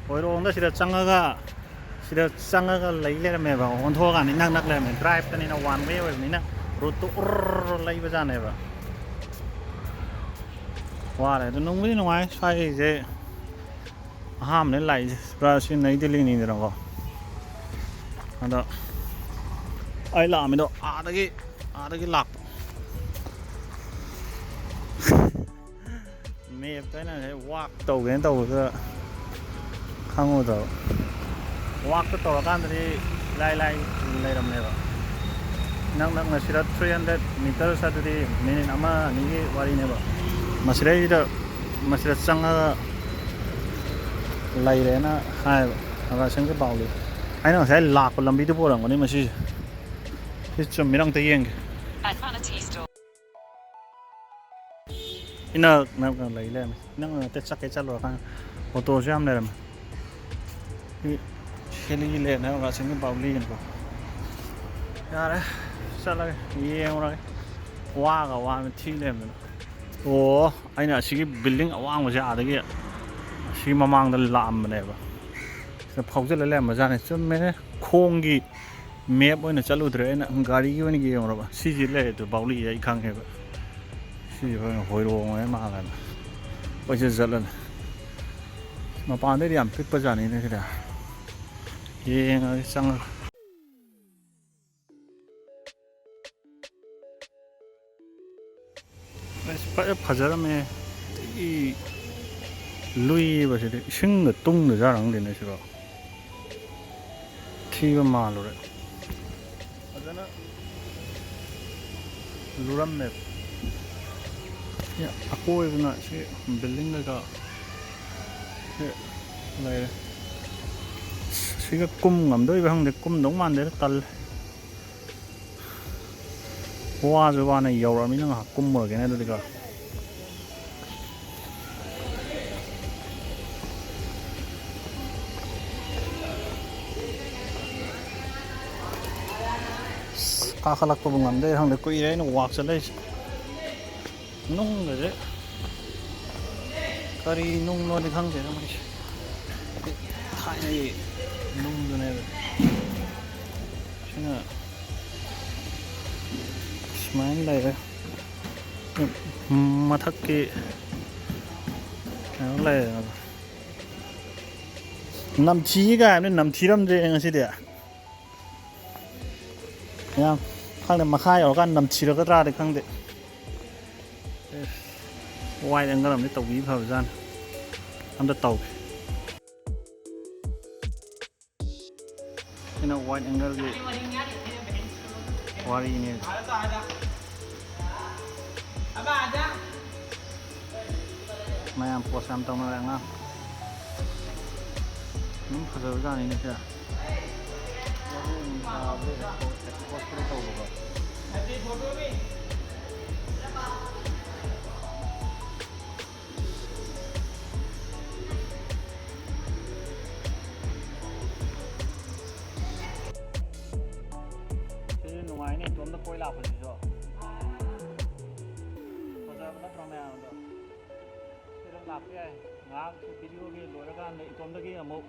ꯍꯣꯏꯔꯣꯡꯗ ꯁꯤꯗ ꯆꯪꯉꯒ, ꯁꯤꯗ ꯆꯪꯉꯒ ꯂꯩ ꯂꯩꯔꯝꯃꯦꯕ꯫ ꯑꯣꯟꯊꯣꯛꯑꯀꯥꯟꯗ ꯏꯅꯛ ꯅꯛ ꯂꯩꯔꯝꯃꯦ꯫ ꯗ꯭ꯔꯥꯏꯞꯇꯅꯤꯅ, ꯋꯥꯟ ꯋꯦ ꯑꯣꯏꯕꯅꯤꯅ ꯔꯨꯠꯇꯨ ꯎꯔ ꯂꯩꯕꯖꯥꯠꯅꯦꯕ꯫ ꯋꯥꯔꯦ꯫ ꯑꯗꯨ ꯅꯨꯡꯕꯨꯗꯤ ꯅꯨꯡꯉꯥꯏ ꯁ꯭ꯋꯥꯏꯁꯦ꯫ ꯑꯍꯥꯟꯕꯅꯦ ꯂꯥꯛꯏꯁꯦ꯫ ꯄꯨꯔꯥ ꯁꯤ ꯅꯩ ꯗꯤꯜꯂꯤꯅꯤꯗꯅꯀꯣ꯫ ꯑꯗꯣ ꯑꯩ ꯂꯥꯛꯑꯝꯃꯤꯗꯣ ꯑꯥꯗꯒꯤ, ꯑꯥꯗꯒꯤ ꯂꯥꯛꯄ꯫ ꯃꯦꯞꯇ ꯑꯩꯅ ꯉꯁꯥꯏ ꯋꯥꯛ ꯇꯧꯒꯦꯅ ꯇꯧꯕꯗꯨꯗ ꯈꯪꯍꯧꯗꯕ꯫ ꯋꯥꯛꯇ ꯇꯧꯔꯀꯥꯟꯗꯗꯤ ꯏꯂꯥꯏ ꯂꯥꯏ ꯂꯩꯔꯝꯃꯦꯕ꯫ ꯏꯅꯛ ꯅꯛꯅ ꯁꯤꯗ ꯊ꯭ꯔꯤ ꯍꯟꯗ꯭ꯔꯦꯠ ꯃꯤꯇꯔꯁ ꯑꯗꯨꯗꯤ ꯃꯤꯅꯤꯠ ꯑꯃ ꯑꯅꯤꯒꯤ ꯋꯥꯔꯤꯅꯦꯕ꯫ ꯃꯁꯤꯗꯩꯁꯤꯗ, ꯃꯁꯤꯗ ꯆꯪꯉꯒ ꯂꯩꯔꯦꯅ ꯍꯥꯏꯌꯦꯕ ꯑꯒꯥꯁꯤꯡꯒꯤ ꯄꯥꯎꯗꯤ꯫ ꯑꯩꯅ ꯉꯁꯥꯏ ꯂꯥꯛꯄ ꯂꯝꯕꯤꯗꯨꯕꯨ ꯑꯣꯏꯔꯝꯒꯅꯤ ꯃꯁꯤꯁꯦ꯫ ꯁꯤ ꯆꯨꯝꯃꯤꯔ ꯑꯝꯇ ꯌꯦꯡꯒꯦ꯫ At Vanity Store. ꯏꯅꯛ ꯅꯛꯅ ꯂꯩ ꯂꯩꯔꯝꯃꯦ꯫ ꯏꯅꯛ ꯅꯛꯅ ꯅꯠꯇꯦ, ꯆꯠꯀꯦ ꯆꯠꯂꯨꯔꯀꯥꯟꯗ ꯑꯣꯇꯣꯁꯨ ꯌꯥꯝ ꯂꯩꯔꯝꯃꯦ꯫ ꯁꯤ ꯁꯦꯂꯤ ꯂꯦꯟ ꯍꯥꯏꯕ ꯔꯥꯁꯟꯒꯤ ꯕꯥꯎꯂꯤꯅꯤꯀꯣ꯫ ꯌꯥꯔꯦ, ꯆꯠꯂꯒꯦ, ꯌꯦꯡꯉꯨꯔꯒꯦ꯫ ꯋꯥꯒ ꯋꯥꯅ ꯊꯤ ꯂꯩꯔꯝꯗꯅ꯫ ꯑꯣ, ꯑꯩꯅ ꯑꯁꯤꯒꯤ ꯕꯤꯜꯗꯤꯡ ꯑꯋꯥꯡꯕꯁꯦ ꯑꯥꯗꯒꯤ ꯑꯁꯤ ꯃꯃꯥꯡꯗ ꯂꯥꯛꯑꯝꯕꯅꯦꯕ꯫ ꯁꯤꯗ ꯐꯥꯎꯖꯜꯂ ꯂꯩꯔꯝꯕꯖꯥꯠꯅꯤ꯫ ꯆꯨꯝꯃꯦ, ꯈꯣꯡꯒꯤ ꯃꯦꯞ ꯑꯣꯏꯅ ꯆꯠꯂꯨꯗ꯭ꯔꯦ, ꯑꯩꯅ ꯒꯥꯔꯤꯒꯤ ꯑꯣꯏꯅ ꯌꯦꯡꯉꯨꯔꯕ꯫ ꯁꯤꯁꯤ ꯂꯩꯔꯦ ꯑꯗꯨ ꯕꯥꯎꯂꯤ ꯑꯩ ꯈꯪꯉꯦꯕ꯫ ꯁꯤꯁꯤ ꯑꯩꯈꯣꯏꯅ ꯍꯣꯏꯔꯣꯡ ꯑꯣꯏ ꯃꯥꯜꯂꯦꯅ ꯀꯣꯏꯆꯠ ꯆꯠꯂꯅꯤ꯫ ꯃꯄꯥꯟꯗꯩꯗꯤ ꯌꯥꯝ ꯄꯤꯛꯄ ꯖꯥꯠꯅꯤꯅꯦ ꯁꯤꯗ꯫ ꯌꯦꯡꯉꯒꯦ ꯆꯪꯉꯒ꯫ ꯑꯁ, ꯐꯖ ꯐꯖꯔꯝꯃꯦ꯫ ꯑꯗꯒꯤ ꯂꯨꯏꯌꯦꯕ ꯁꯤꯗꯤ꯫ ꯏꯁꯤꯡꯒ ꯇꯨꯡꯗ ꯖꯥꯠꯂ ꯈꯪꯗꯦꯅꯦ ꯁꯤꯕꯣ꯫ ꯊꯤꯕ ꯃꯥꯜꯂꯨꯔꯦ꯫ ꯐꯖꯅ ꯂꯨꯔꯝꯃꯦꯕ꯫ ꯁꯤ ꯑꯀꯣꯏꯕꯅ ꯁꯤ ꯕꯤꯜꯗꯤꯡ ꯀꯩꯀꯥ ꯁꯤ ꯂꯩꯔꯦ꯫ ꯁꯤꯒ ꯀꯨꯝ ꯉꯝꯗꯣꯏꯕ ꯈꯪꯗꯦ, ꯀꯨꯝꯗꯧ ꯃꯥꯟꯗꯦꯗ, ꯇꯜꯂꯦ꯫ ꯋꯥꯁꯨ ꯋꯥꯅ ꯌꯧꯔꯛꯑꯃꯤꯅ ꯉꯥꯏꯍꯥꯛ ꯀꯨꯝꯃꯨꯔꯒꯦꯅꯦ ꯑꯗꯨꯗꯤꯀꯣ꯫ ꯑꯁ, ꯀꯥꯈꯠꯂꯛꯄꯕꯨ ꯉꯝꯗꯣꯏꯔ ꯈꯪꯗꯦ, ꯀꯨꯏꯔꯦ ꯑꯩꯅ ꯋꯥꯛ ꯆꯠꯂꯛꯏꯁꯦ꯫ ꯅꯨꯡꯒꯁꯦ ꯀꯔꯤ ꯅꯨꯡꯅꯣꯗꯤ ꯈꯪꯗꯦꯗ ꯃꯣꯏꯁꯦ꯫ ꯊꯥꯏꯅꯒꯤ ꯅꯨꯡꯗꯨꯅꯦꯕ꯫ ꯁꯤꯅ ꯁꯨꯃꯥꯏꯅ ꯂꯩꯔꯦ꯫ ꯃꯊꯛꯀꯤ ꯀꯩꯅꯣ ꯂꯩꯔꯦ꯫ ꯅꯝꯊꯤꯒꯥꯏ ꯍꯥꯏꯕꯅꯤ, ꯅꯝꯊꯤꯔꯝꯗ꯭ꯔꯦ ꯉꯁꯤꯗꯤ꯫ ꯌꯥꯝ ꯈꯪꯗꯦ, ꯃꯈꯥ ꯌꯧꯔꯀꯥꯟꯗ ꯅꯝꯊꯤꯔꯛꯀꯗ꯭ꯔꯥꯗꯤ ꯈꯪꯗꯦ꯫ ꯋꯥꯏꯠ ꯑꯦꯡꯒꯜ ꯑꯃꯗꯤ ꯇꯧꯕꯤ ꯐꯕꯖꯥꯠꯅꯤ꯫ ꯑꯝꯇ ꯇꯧꯒꯦ꯫ ꯁꯤꯅ ꯋꯥꯏꯠ ꯑꯦꯡꯒꯜꯒꯤ ꯋꯥꯔꯤꯅꯦ꯫ ꯃꯌꯥꯝ ꯄꯣꯁ ꯌꯥꯝ ꯇꯧꯅꯔꯦ ꯑꯉꯥꯡ꯫ ꯑꯗꯨꯝ ꯐꯖꯕꯖꯥꯠꯅꯤꯅꯦ ꯁꯦ꯫ ꯇꯧꯕꯗꯣ꯫ ꯁꯤꯁꯨ ꯅꯨꯡꯉꯥꯏꯅꯤ, ꯏꯇꯣꯝꯇ ꯀꯣꯏ ꯂꯥꯛꯄꯁꯤꯁꯨ꯫ ꯐꯖꯕ ꯅꯠꯇ꯭ꯔꯣ ꯃꯌꯥꯝꯗꯣ? ꯁꯤꯗ ꯂꯥꯛꯄ ꯌꯥꯏ꯫ ꯉꯥꯏꯍꯥꯛ ꯚꯤꯗꯤꯑꯣꯒꯤ ꯂꯣꯏꯔꯀꯥꯟꯗ ꯏꯇꯣꯝꯗꯒꯤ ꯑꯃꯨꯛ,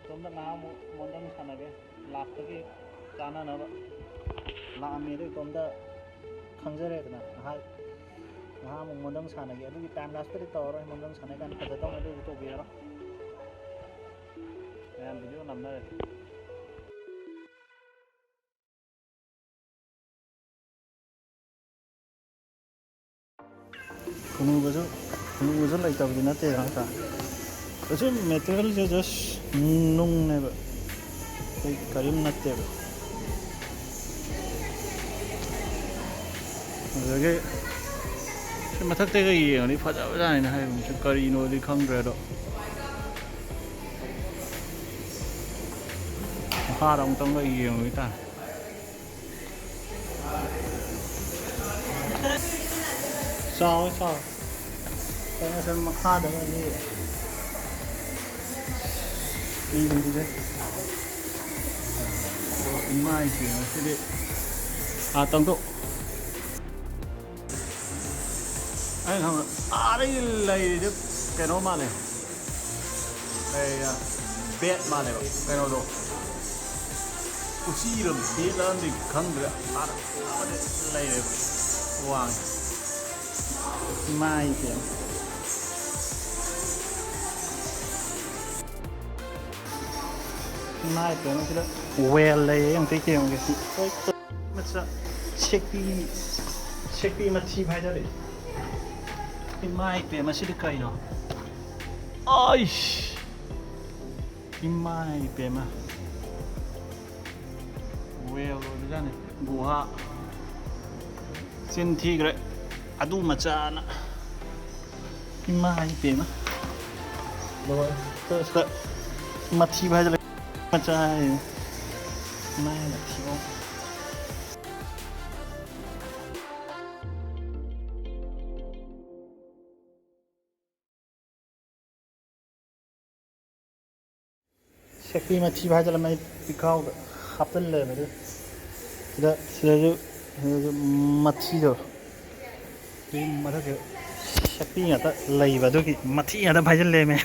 ꯏꯇꯣꯝꯗ ꯉꯥꯏꯍꯥꯛ ꯑꯃꯨꯛ ꯃꯣꯟꯗꯪ ꯁꯥꯟꯅꯒꯦ꯫ ꯂꯥꯛꯄꯒꯤ ꯆꯥꯅꯅꯕ ꯂꯥꯛꯑꯝꯃꯦ ꯑꯗꯨ ꯏꯇꯣꯝꯗ ꯈꯪꯖꯔꯦꯗꯅ꯫ ꯉꯥꯏꯍꯥꯛ, ꯉꯥꯏꯍꯥꯛ ꯑꯃꯨꯛ ꯃꯣꯟꯗꯪ ꯁꯥꯟꯅꯒꯦ꯫ ꯑꯗꯨꯒꯤ ꯇꯥꯏꯝ ꯂꯥꯞꯁꯇꯗꯤ ꯇꯧꯔꯔꯣꯏ꯫ ꯃꯣꯟꯗꯪ ꯁꯥꯟꯅꯩ ꯀꯥꯟꯗ ꯐꯖꯗꯧꯅꯤ, ꯑꯗꯨꯕꯨ ꯇꯧꯕꯤꯔꯔꯣꯏ꯫ ꯃꯌꯥꯝ ꯚꯤꯗꯤꯑꯣ ꯅꯝꯅꯔꯦ꯫ ꯈꯨꯅꯨꯒꯁꯨ, ꯈꯨꯅꯨꯒꯁꯨ ꯂꯩꯇꯕꯗꯤ ꯅꯠꯇꯦ ꯅꯠꯇ꯭ꯔꯥ? ꯀꯩꯁꯨ ꯃꯦꯇꯔꯤꯌꯦꯜꯁꯦ just ꯅꯨꯡꯅꯦꯕ, ꯑꯇꯩ ꯀꯔꯤꯝ ꯅꯠꯇꯦꯕ꯫ ꯑꯗꯨꯗꯒꯤ ꯁꯤ ꯃꯊꯛꯇꯒ ꯌꯦꯡꯉꯗꯤ ꯐꯖꯕꯖꯥꯠꯅꯤꯅ ꯍꯥꯏꯕꯅꯤ꯫ ꯁꯤ ꯀꯔꯤꯅꯣꯗꯤ ꯈꯪꯗ꯭ꯔꯦ ꯑꯗꯣ꯫ ꯐꯥꯔ ꯑꯃꯨꯛꯇꯪꯒ ꯌꯦꯡꯉꯨꯒꯦ ꯇꯥꯔꯦ꯫ ꯆꯥꯎꯋꯦ, ꯆꯥꯎꯋꯦ꯫ ꯀꯩꯅꯣ ꯁꯨꯝ ꯃꯈꯥꯗꯒꯗꯤ ꯌꯦꯡꯕꯤꯔꯦ꯫ ꯏꯃꯥꯏ ꯄꯦꯝꯃ ꯁꯤꯗꯤ꯫ ꯑꯥ, ꯇꯪꯊꯣꯛ꯫ ꯑꯩꯅ ꯈꯪꯕꯗ ꯑꯥꯗꯒꯤ ꯂꯩꯔꯤꯁꯦ ꯀꯩꯅꯣ ꯃꯥꯜꯂꯦ꯫ ꯀꯩ, ꯕꯦꯠ ꯃꯥꯜꯂꯦꯕ ꯀꯩꯅꯣꯗꯣ꯫ ꯎꯆꯤꯔ ꯕꯦꯠꯂ ꯑꯃꯗꯤ ꯈꯪꯗ꯭ꯔꯦ꯫ ꯑꯥꯗ ꯑꯃꯗꯤ ꯂꯩꯔꯦꯕ꯫ ꯋꯥꯡꯉꯦ꯫ ꯏꯃꯥꯏ ꯄꯦꯝꯃ꯫ ꯏꯃꯥꯏ ꯄꯦꯝꯃ ꯁꯤꯗ ꯋꯦꯜ ꯂꯩꯌꯦ ꯑꯝꯇ ꯌꯦꯡꯉꯨꯒꯦ꯫ ꯃꯆꯥ ꯁꯦꯛꯄꯤ, ꯁꯦꯛꯄꯤ ꯃꯊꯤ ꯐꯥꯏꯗꯔꯛꯏ꯫ ꯏꯃꯥꯏ ꯄꯦꯝꯃ ꯁꯤꯗꯤ ꯀꯩꯅꯣ? ꯑꯩꯁ! ꯏꯃꯥꯏ ꯄꯦꯝꯃ꯫ ꯋꯦꯜ ꯑꯣꯏꯕꯖꯥꯠꯅꯤ꯫ ꯒꯨꯍꯥ꯫ ꯆꯤꯟ ꯊꯤꯈ꯭ꯔꯦ꯫ ꯑꯗꯨ ꯃꯆꯥꯅ꯫ ꯏꯃꯥꯏ ꯄꯦꯝꯃ꯫ ꯂꯣꯏꯔꯦ꯫ ꯁꯤꯗ ꯃꯊꯤ ꯐꯥꯏꯗꯔꯛꯏ꯫ ꯃꯆꯥ ꯍꯥꯏꯁꯦ꯫ ꯏꯃꯥꯏ ꯃꯊꯤꯕꯣꯡ꯫ ꯁꯦꯛꯄꯤ ꯃꯊꯤ ꯐꯥꯏꯗꯔꯝꯃꯦ ꯑꯩ ꯄꯤꯈꯥꯎꯗ ꯍꯥꯞꯆꯜꯂꯦꯕ ꯑꯗꯨ꯫ ꯁꯤꯗ, ꯁꯤꯗꯁꯨ, ꯁꯤꯗꯁꯨ ꯃꯊꯤꯗꯣ꯫ ꯁꯤ ꯃꯊꯛꯁꯤꯗ ꯁꯦꯛꯄꯤ ꯉꯥꯛꯇ ꯂꯩꯕ ꯑꯗꯨꯒꯤ ꯃꯊꯤ ꯉꯥꯛꯇ ꯐꯥꯏꯖꯜꯂꯦꯃꯦ꯫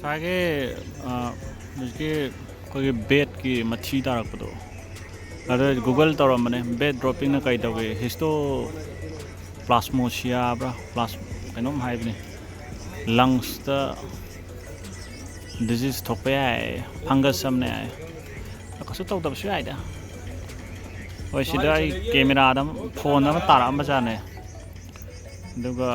ꯉꯁꯥꯏꯒꯤ, ꯑ, ꯍꯧꯖꯤꯛꯀꯤ ꯑꯩꯈꯣꯏꯒꯤ ꯕꯦꯠꯀꯤ ꯃꯊꯤ ꯇꯥꯔꯛꯄꯗꯣ, ꯑꯗ Google ꯇꯧꯔꯝꯕꯅꯦ, ꯕꯦꯠ ꯗ꯭ꯔꯣꯞꯄꯤꯡꯅ ꯀꯩ ꯇꯧꯒꯦ, ꯍꯤꯁꯇꯣ ꯄ꯭ꯂꯥꯁꯃꯣꯁꯤꯌꯥ ꯍꯥꯏꯕ꯭ꯔꯥ, ꯄ꯭ꯂꯥꯁ-, ꯀꯩꯅꯣꯝ ꯍꯥꯏꯕꯅꯤ, ꯂꯪꯁꯇ ꯗꯤꯖꯤꯁ ꯊꯣꯛꯄ ꯌꯥꯏ, ꯐꯪꯒꯁ ꯑꯃꯅꯦ ꯍꯥꯏ꯫ ꯀꯩꯁꯨ ꯇꯧꯗꯕꯁꯨ ꯌꯥꯏꯗ꯫ ꯍꯣꯏ, ꯁꯤꯗ ꯑꯩ ꯀꯦꯃꯦꯔꯥꯗ ꯑꯃ, ꯐꯣꯟ ꯑꯃ ꯇꯥꯔꯛꯑꯝꯕꯖꯥꯠꯅꯦ꯫ ꯑꯗꯨꯒ,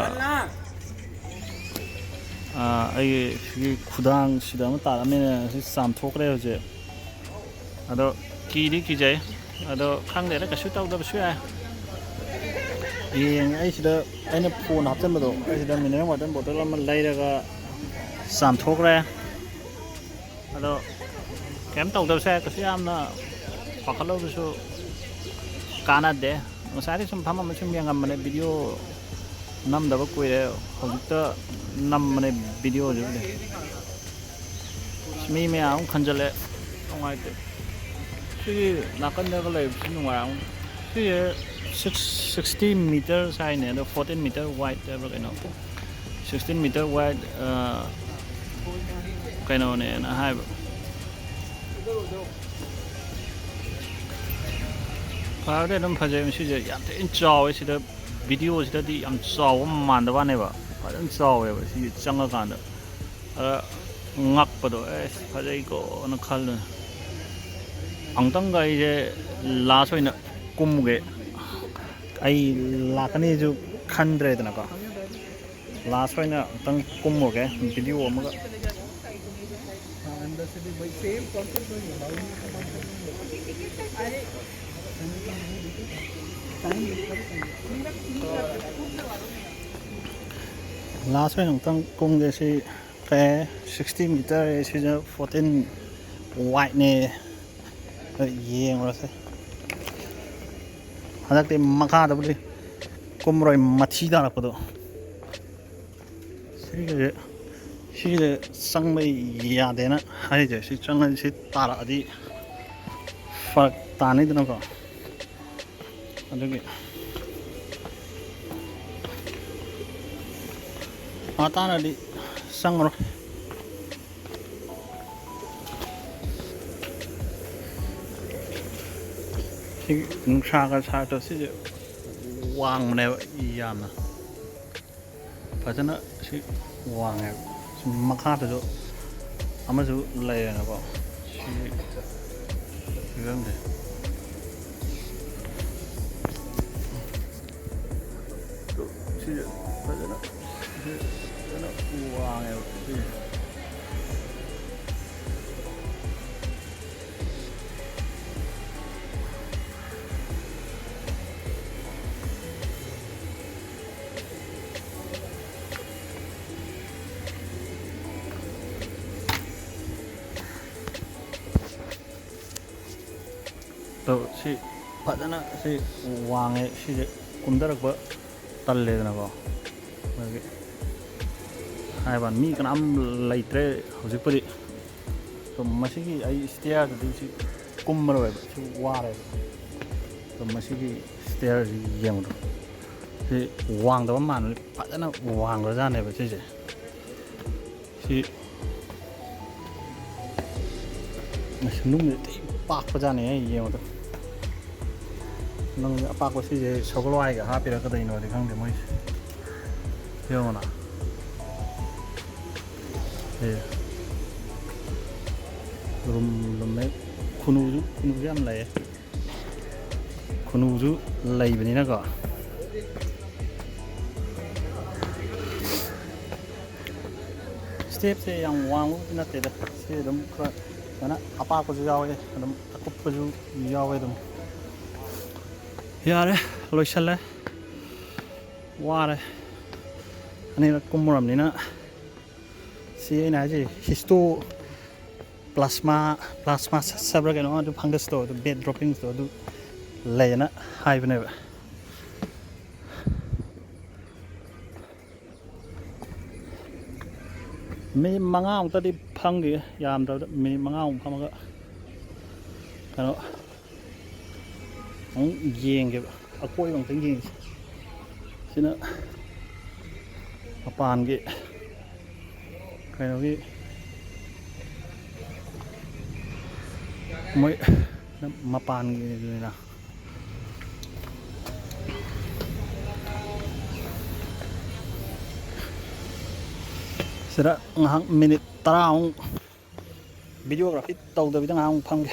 ꯑꯥ, ꯑꯩꯒꯤ ꯁꯤꯒꯤ ꯈꯨꯗꯥꯡꯁꯤꯗ ꯑꯃ ꯇꯥꯔꯝꯃꯦꯅ ꯁꯤ ꯆꯥꯝꯊꯣꯛꯈ꯭ꯔꯦ ꯍꯧꯖꯤꯛ꯫ ꯑꯗꯣ ꯀꯤꯗꯤ ꯀꯤꯖꯩ꯫ ꯑꯗꯣ ꯈꯪꯗꯦꯗ, ꯀꯩꯁꯨ ꯇꯧꯗꯕꯁꯨ ꯌꯥꯏ꯫ ꯌꯦꯡꯉꯦ꯫ ꯑꯩ ꯁꯤꯗ ꯑꯩꯅ ꯐꯣꯟ ꯍꯥꯞꯆꯤꯟꯕꯗꯣ, ꯑꯩ ꯁꯤꯗ mineral water bottle ꯑꯃ ꯂꯩꯔꯒ ꯆꯥꯝꯊꯣꯛꯈ꯭ꯔꯦ꯫ ꯑꯗꯣ ꯀꯩꯝ ꯇꯧꯗꯕꯁꯨ ꯌꯥꯏ, ꯀꯩꯁꯨ ꯌꯥꯝꯅ ꯄꯥꯈꯠꯂꯨꯕꯁꯨ ꯀꯥꯟꯅꯗꯦ꯫ ꯉꯁꯥꯏꯗꯤ ꯁꯨꯝ ꯐꯝꯃꯝꯕ ꯁꯨꯝ ꯌꯦꯡꯉꯝꯕꯅꯦ, video ꯅꯝꯗꯕ ꯀꯨꯏꯔꯦ, ꯍꯧꯖꯤꯛꯇ ꯅꯝꯕꯅꯦ videoꯁꯤꯕꯨꯗꯤ꯫ ꯑꯁ, ꯃꯤ ꯃꯌꯥꯝ ꯑꯃ ꯈꯟꯖꯜꯂꯦ, ꯅꯨꯡꯉꯥꯏꯇꯦ꯫ ꯁꯤꯒꯤ ꯅꯥꯀꯟꯗꯒ ꯂꯩꯕꯁꯤ ꯅꯨꯡꯉꯥꯏꯔꯝꯒꯅꯤ꯫ ꯁꯤꯁꯦ six, sixty meters ꯍꯥꯏꯅꯦ, ꯑꯗꯣ fourteen meter wide ꯍꯥꯏꯕ꯭ꯔꯥ ꯀꯩꯅꯣ, sixteen meter wide, ꯑ, ꯀꯩꯅꯣꯅꯦꯅ ꯍꯥꯏꯕ꯫ ꯐꯕꯗꯤ ꯑꯗꯨꯝ ꯐꯖꯩ꯫ ꯃꯁꯤꯁꯦ ꯌꯥꯝ ꯊꯤꯅ ꯆꯥꯎꯋꯦ꯫ ꯁꯤꯗ videoꯁꯤꯗꯗꯤ ꯌꯥꯝ ꯆꯥꯎꯕ ꯃꯥꯟꯗꯕ ꯋꯥꯅꯦꯕ, ꯐꯖꯅ ꯆꯥꯎꯋꯦꯕ ꯁꯤ ꯆꯪꯉꯀꯥꯟꯗ꯫ ꯑꯗ ꯉꯛꯄꯗꯣ, "ꯑꯦꯁ, ꯐꯖꯩꯀꯣꯅ" ꯈꯜꯂꯦ꯫ ꯑꯃꯨꯛꯇꯪꯒ ꯑꯩꯁꯦ last ꯑꯣꯏꯅ ꯀꯨꯝꯃꯨꯒꯦ꯫ ꯑꯩ ꯂꯥꯛꯀꯅꯤꯁꯨ ꯈꯟꯗ꯭ꯔꯦꯗꯅꯀꯣ꯫ Last ꯑꯣꯏꯅ ꯑꯃꯨꯛꯇꯪ ꯀꯨꯝꯃꯨꯒꯦ video ꯑꯃꯒ꯫ Last ꯑꯣꯏꯅ ꯑꯃꯨꯛꯇꯪ ꯀꯨꯝꯒꯦ꯫ ꯁꯤ ꯀꯩ sixty meter, ꯁꯤꯁꯨ fourteen wideꯅꯦ꯫ ꯑꯗꯣ ꯌꯦꯡꯉꯨꯔꯁꯦ꯫ ꯍꯟꯗꯛꯇꯤ ꯃꯈꯥꯗꯕꯨꯗꯤ ꯀꯨꯝꯃꯔꯣꯏ, ꯃꯊꯤ ꯇꯥꯔꯛꯄꯗꯣ꯫ ꯁꯤꯒꯤꯁꯦ, ꯁꯤꯒꯤꯁꯦ ꯆꯪꯕ ꯌꯥꯗꯦꯅ ꯍꯥꯏꯔꯤꯁꯦ꯫ ꯁꯤ ꯆꯪꯉꯗꯤ, ꯁꯤ ꯇꯥꯔꯛꯑꯗꯤ ꯐꯔꯛ ꯇꯥꯅꯤꯗꯅꯀꯣ꯫ ꯑꯗꯨꯒꯤ ꯑꯥ ꯇꯥꯅꯗꯤ ꯆꯪꯉꯔꯣꯏ꯫ ꯅꯨꯡꯁꯥꯒ ꯁꯥꯗ꯭ꯔꯣ? ꯁꯤꯁꯦ ꯋꯥꯡꯕꯅꯦꯕ ꯌꯥꯝꯅ꯫ ꯐꯖꯅ ꯁꯤ ꯋꯥꯡꯉꯦꯕ꯫ ꯁꯤ ꯃꯈꯥꯗꯁꯨ ꯑꯃꯁꯨ ꯂꯩꯔꯦꯅꯀꯣ꯫ ꯁꯤ ꯐꯤꯕꯝꯁꯦ꯫ ꯁꯤꯁꯦ ꯐꯖꯅ, ꯁꯤ ꯐꯖꯅ ꯋꯥꯡꯉꯦꯕ ꯁꯤꯁꯦ꯫ ꯑꯗꯣ ꯁꯤ ꯐꯖꯅ ꯁꯤ ꯋꯥꯡꯉꯦ꯫ ꯁꯤꯁꯦ ꯀꯨꯝꯊꯔꯛꯄ ꯇꯜꯂꯦꯗꯅꯀꯣ꯫ ꯑꯗꯒꯤ ꯍꯥꯏꯕ ꯃꯤ ꯀꯅꯥꯝ ꯂꯩꯇ꯭ꯔꯦ ꯍꯧꯖꯤꯛꯄꯨꯗꯤ꯫ ꯑꯗꯣ ꯃꯁꯤꯒꯤ ꯑꯩ ꯁ꯭ꯇꯦꯌꯔꯗꯨꯗꯤ ꯁꯤ ꯀꯨꯝꯃꯔꯣꯏꯕ, ꯁꯤ ꯋꯥꯔꯦꯕ꯫ ꯑꯗꯣ ꯃꯁꯤꯒꯤ ꯁ꯭ꯇꯦꯌꯔꯁꯤ ꯌꯦꯡꯕꯗꯣ, ꯁꯤ ꯋꯥꯡꯗꯕ ꯃꯥꯟꯕꯅꯤ, ꯐꯖꯅ ꯋꯥꯡꯈ꯭ꯔꯖꯥꯠꯅꯦꯕ ꯁꯤꯁꯦ꯫ ꯁꯤ ꯑꯁ, ꯅꯨꯡꯁꯦ ꯊꯤ ꯄꯥꯛꯄꯖꯥꯠꯅꯦ ꯑꯩ ꯌꯦꯡꯕꯗ꯫ ꯅꯨꯡꯁꯦ ꯑꯄꯥꯛꯄ ꯁꯤꯁꯦ ꯁꯒꯣꯜꯋꯥꯏꯒ ꯍꯥꯞꯄꯤꯔ ꯀꯗꯩꯅꯣꯗꯤ ꯈꯪꯗꯦ ꯃꯣꯏꯁꯦ꯫ ꯌꯦꯡꯉꯣꯅ꯫ ꯑꯦ꯫ ꯂꯨꯝ-, ꯂꯨꯝꯃꯦ꯫ ꯈꯨꯅꯨꯁꯨ, ꯈꯨꯅꯨꯁꯨ ꯌꯥꯝ ꯂꯩꯌꯦ꯫ ꯈꯨꯅꯨꯁꯨ ꯂꯩꯕꯅꯤꯅꯀꯣ꯫ ꯁ꯭ꯇꯦꯞꯁꯦ ꯌꯥꯝ ꯋꯥꯡꯕꯕꯨꯗꯤ ꯅꯠꯇꯦꯗ꯫ ꯁꯤ ꯑꯗꯨꯝ ꯈꯔ ꯁꯨꯃꯥꯏꯅ ꯑꯄꯥꯛꯄꯁꯨ ꯌꯥꯎꯋꯦ, ꯑꯗꯨꯝ ꯑꯀꯨꯠꯄꯁꯨ ꯌꯥꯎꯋꯦ ꯑꯗꯨꯝ꯫ ꯌꯥꯔꯦ, ꯂꯣꯏꯁꯜꯂꯦ꯫ ꯋꯥꯔꯦ꯫ ꯑꯅꯤꯔꯛ ꯀꯨꯝꯃꯨꯔꯕꯅꯤꯅ꯫ ꯁꯤ ꯑꯩꯅ ꯍꯥꯏꯁꯦ ꯍꯤꯁꯇꯣ ꯄ꯭ꯂꯥꯁꯃꯥ, ꯄ꯭ꯂꯥꯁꯃꯥ ꯁꯠ ꯁꯠꯕ꯭ꯔꯥ ꯀꯩꯅꯣ, ꯑꯗꯨ ꯐꯪꯒꯁꯇꯣ, ꯑꯗꯨ ꯕꯦꯠ ꯗ꯭ꯔꯣꯞꯄꯤꯡꯁꯇꯣ ꯑꯗꯨ ꯂꯩꯌꯦꯅ ꯍꯥꯏꯕꯅꯦꯕ꯫ ꯃꯤꯅꯤꯠ ꯃꯉꯥꯃꯨꯛꯇꯗꯤ ꯐꯝꯈꯤꯒꯦ, ꯌꯥꯝꯗ꯭ꯔꯕꯗ ꯃꯤꯅꯤꯠ ꯃꯉꯥꯃꯨꯛ ꯐꯝꯃꯒ ꯀꯩꯅꯣ ꯑꯃꯨꯛ ꯌꯦꯡꯒꯦꯕ, ꯑꯀꯣꯏꯕ ꯑꯃꯨꯛꯇꯪ ꯌꯦꯡꯁꯤ꯫ ꯁꯤꯅ ꯃꯄꯥꯟꯒꯤ ꯀꯩꯅꯣꯒꯤ, ꯃꯣꯏ ꯃꯄꯥꯟꯒꯤꯅꯤꯗꯅ꯫ ꯁꯤꯗ ꯉꯥꯏꯍꯥꯛ ꯃꯤꯅꯤꯠ ꯇꯔꯥꯃꯨꯛ ꯚꯤꯗꯤꯑꯣꯒ꯭ꯔꯥꯐꯤ ꯇꯧꯗꯕꯤꯗ ꯉꯥꯏꯍꯥꯛ ꯑꯃꯨꯛ ꯐꯝꯒꯦ꯫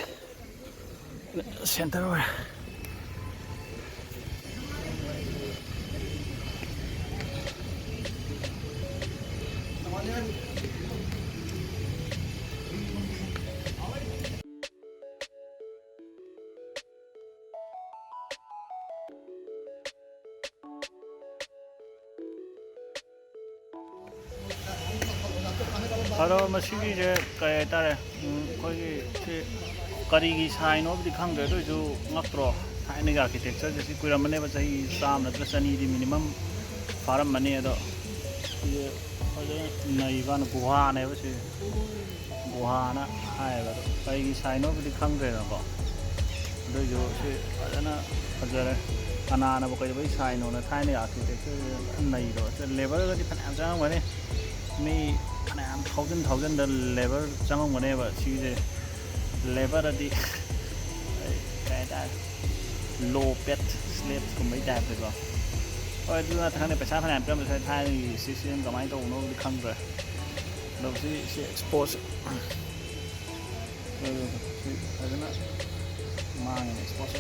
ꯁꯦꯟꯇꯔ ꯑꯣꯏꯔꯦ꯫ ꯑꯗꯣ ꯃꯁꯤꯒꯤꯁꯦ ꯀꯩ ꯍꯥꯏꯇꯥꯔꯦ, ꯎꯝ, ꯑꯩꯈꯣꯏꯒꯤ ꯁꯤ ꯀꯔꯤꯒꯤ ꯁꯥꯏꯅꯣꯕꯨꯗꯤ ꯈꯪꯗ꯭ꯔꯦ, ꯑꯗꯨ ꯑꯣꯏꯁꯨ ꯉꯛꯇ꯭ꯔꯣ? ꯊꯥꯏꯅꯒꯤ ꯑꯥꯔꯀꯤꯇꯦꯛꯆꯔꯁꯦ ꯁꯤ ꯀꯨꯏꯔꯝꯃꯅꯦꯕ, ꯆꯍꯤ ꯆꯥꯝꯃ ꯅꯠꯇ꯭ꯔ ꯆꯅꯤꯗꯤ ꯃꯤꯅꯤꯃꯝ ꯐꯥꯔꯝꯃꯅꯤ꯫ ꯑꯗꯣ ꯁꯤꯁꯦ ꯐꯖꯅ ꯅꯩꯕꯅ ꯒꯨꯍꯥꯅꯦꯕ ꯁꯤ꯫ ꯒꯨꯍꯥꯅ ꯍꯥꯏꯌꯦꯕ꯫ ꯑꯗꯣ ꯀꯩꯒꯤ ꯁꯥꯏꯅꯣꯕꯨꯗꯤ ꯈꯪꯗ꯭ꯔꯦꯗꯅꯀꯣ, ꯑꯗꯨꯏꯁꯨ ꯁꯤ ꯐꯖꯅ ꯐꯖꯔꯦ꯫ ꯀꯅꯥꯅꯕꯨ ꯀꯩꯗꯧꯕꯩ ꯁꯥꯏꯅꯣꯅ? ꯊꯥꯏꯅꯒꯤ ꯑꯥꯔꯀꯤꯇꯦꯛꯆꯔꯁꯦ ꯐꯖꯅ ꯅꯩꯗ꯭ꯔꯣ? ꯁꯤ ꯂꯦꯕꯔꯒꯗꯤ ꯐꯅꯌꯥꯝ ꯆꯪꯉꯝꯒꯅꯤ, ꯃꯤ ꯐꯅꯌꯥꯝ ꯊꯥꯎꯖꯟ ꯊꯥꯎꯖꯟꯗ ꯂꯦꯕꯔ ꯆꯪꯉꯝꯒꯅꯦꯕ ꯁꯤꯁꯦ꯫ ꯂꯦꯕꯔꯗꯤ ꯀꯩ ꯍꯥꯏꯇꯥꯔꯦ, ꯂꯣ ꯄꯦꯠ ꯁ꯭ꯂꯦꯕꯀꯨꯝꯕꯩ ꯇꯥꯏꯞꯇꯀꯣ꯫ ꯍꯣꯏ, ꯑꯗꯨꯅ ꯈꯪꯗꯦ, ꯄꯩꯁꯥ ꯐꯅꯌꯥꯝ ꯄꯤꯔꯝꯕꯁꯨ ꯌꯥꯏ꯫ ꯊꯥꯏꯅꯒꯤ ꯁꯤꯁꯇꯦꯝ ꯀꯃꯥꯏꯅ ꯇꯧꯕꯅꯣꯕꯨꯗꯤ ꯈꯪꯗ꯭ꯔꯦ꯫ ꯑꯗꯣ ꯁꯤ, ꯁꯤ ꯑꯦꯛꯁꯄꯣꯖ, ꯑꯗꯨ ꯁꯤ ꯐꯖꯅ ꯃꯥꯡꯉꯦ ꯑꯦꯛꯁꯄꯣꯖ꯫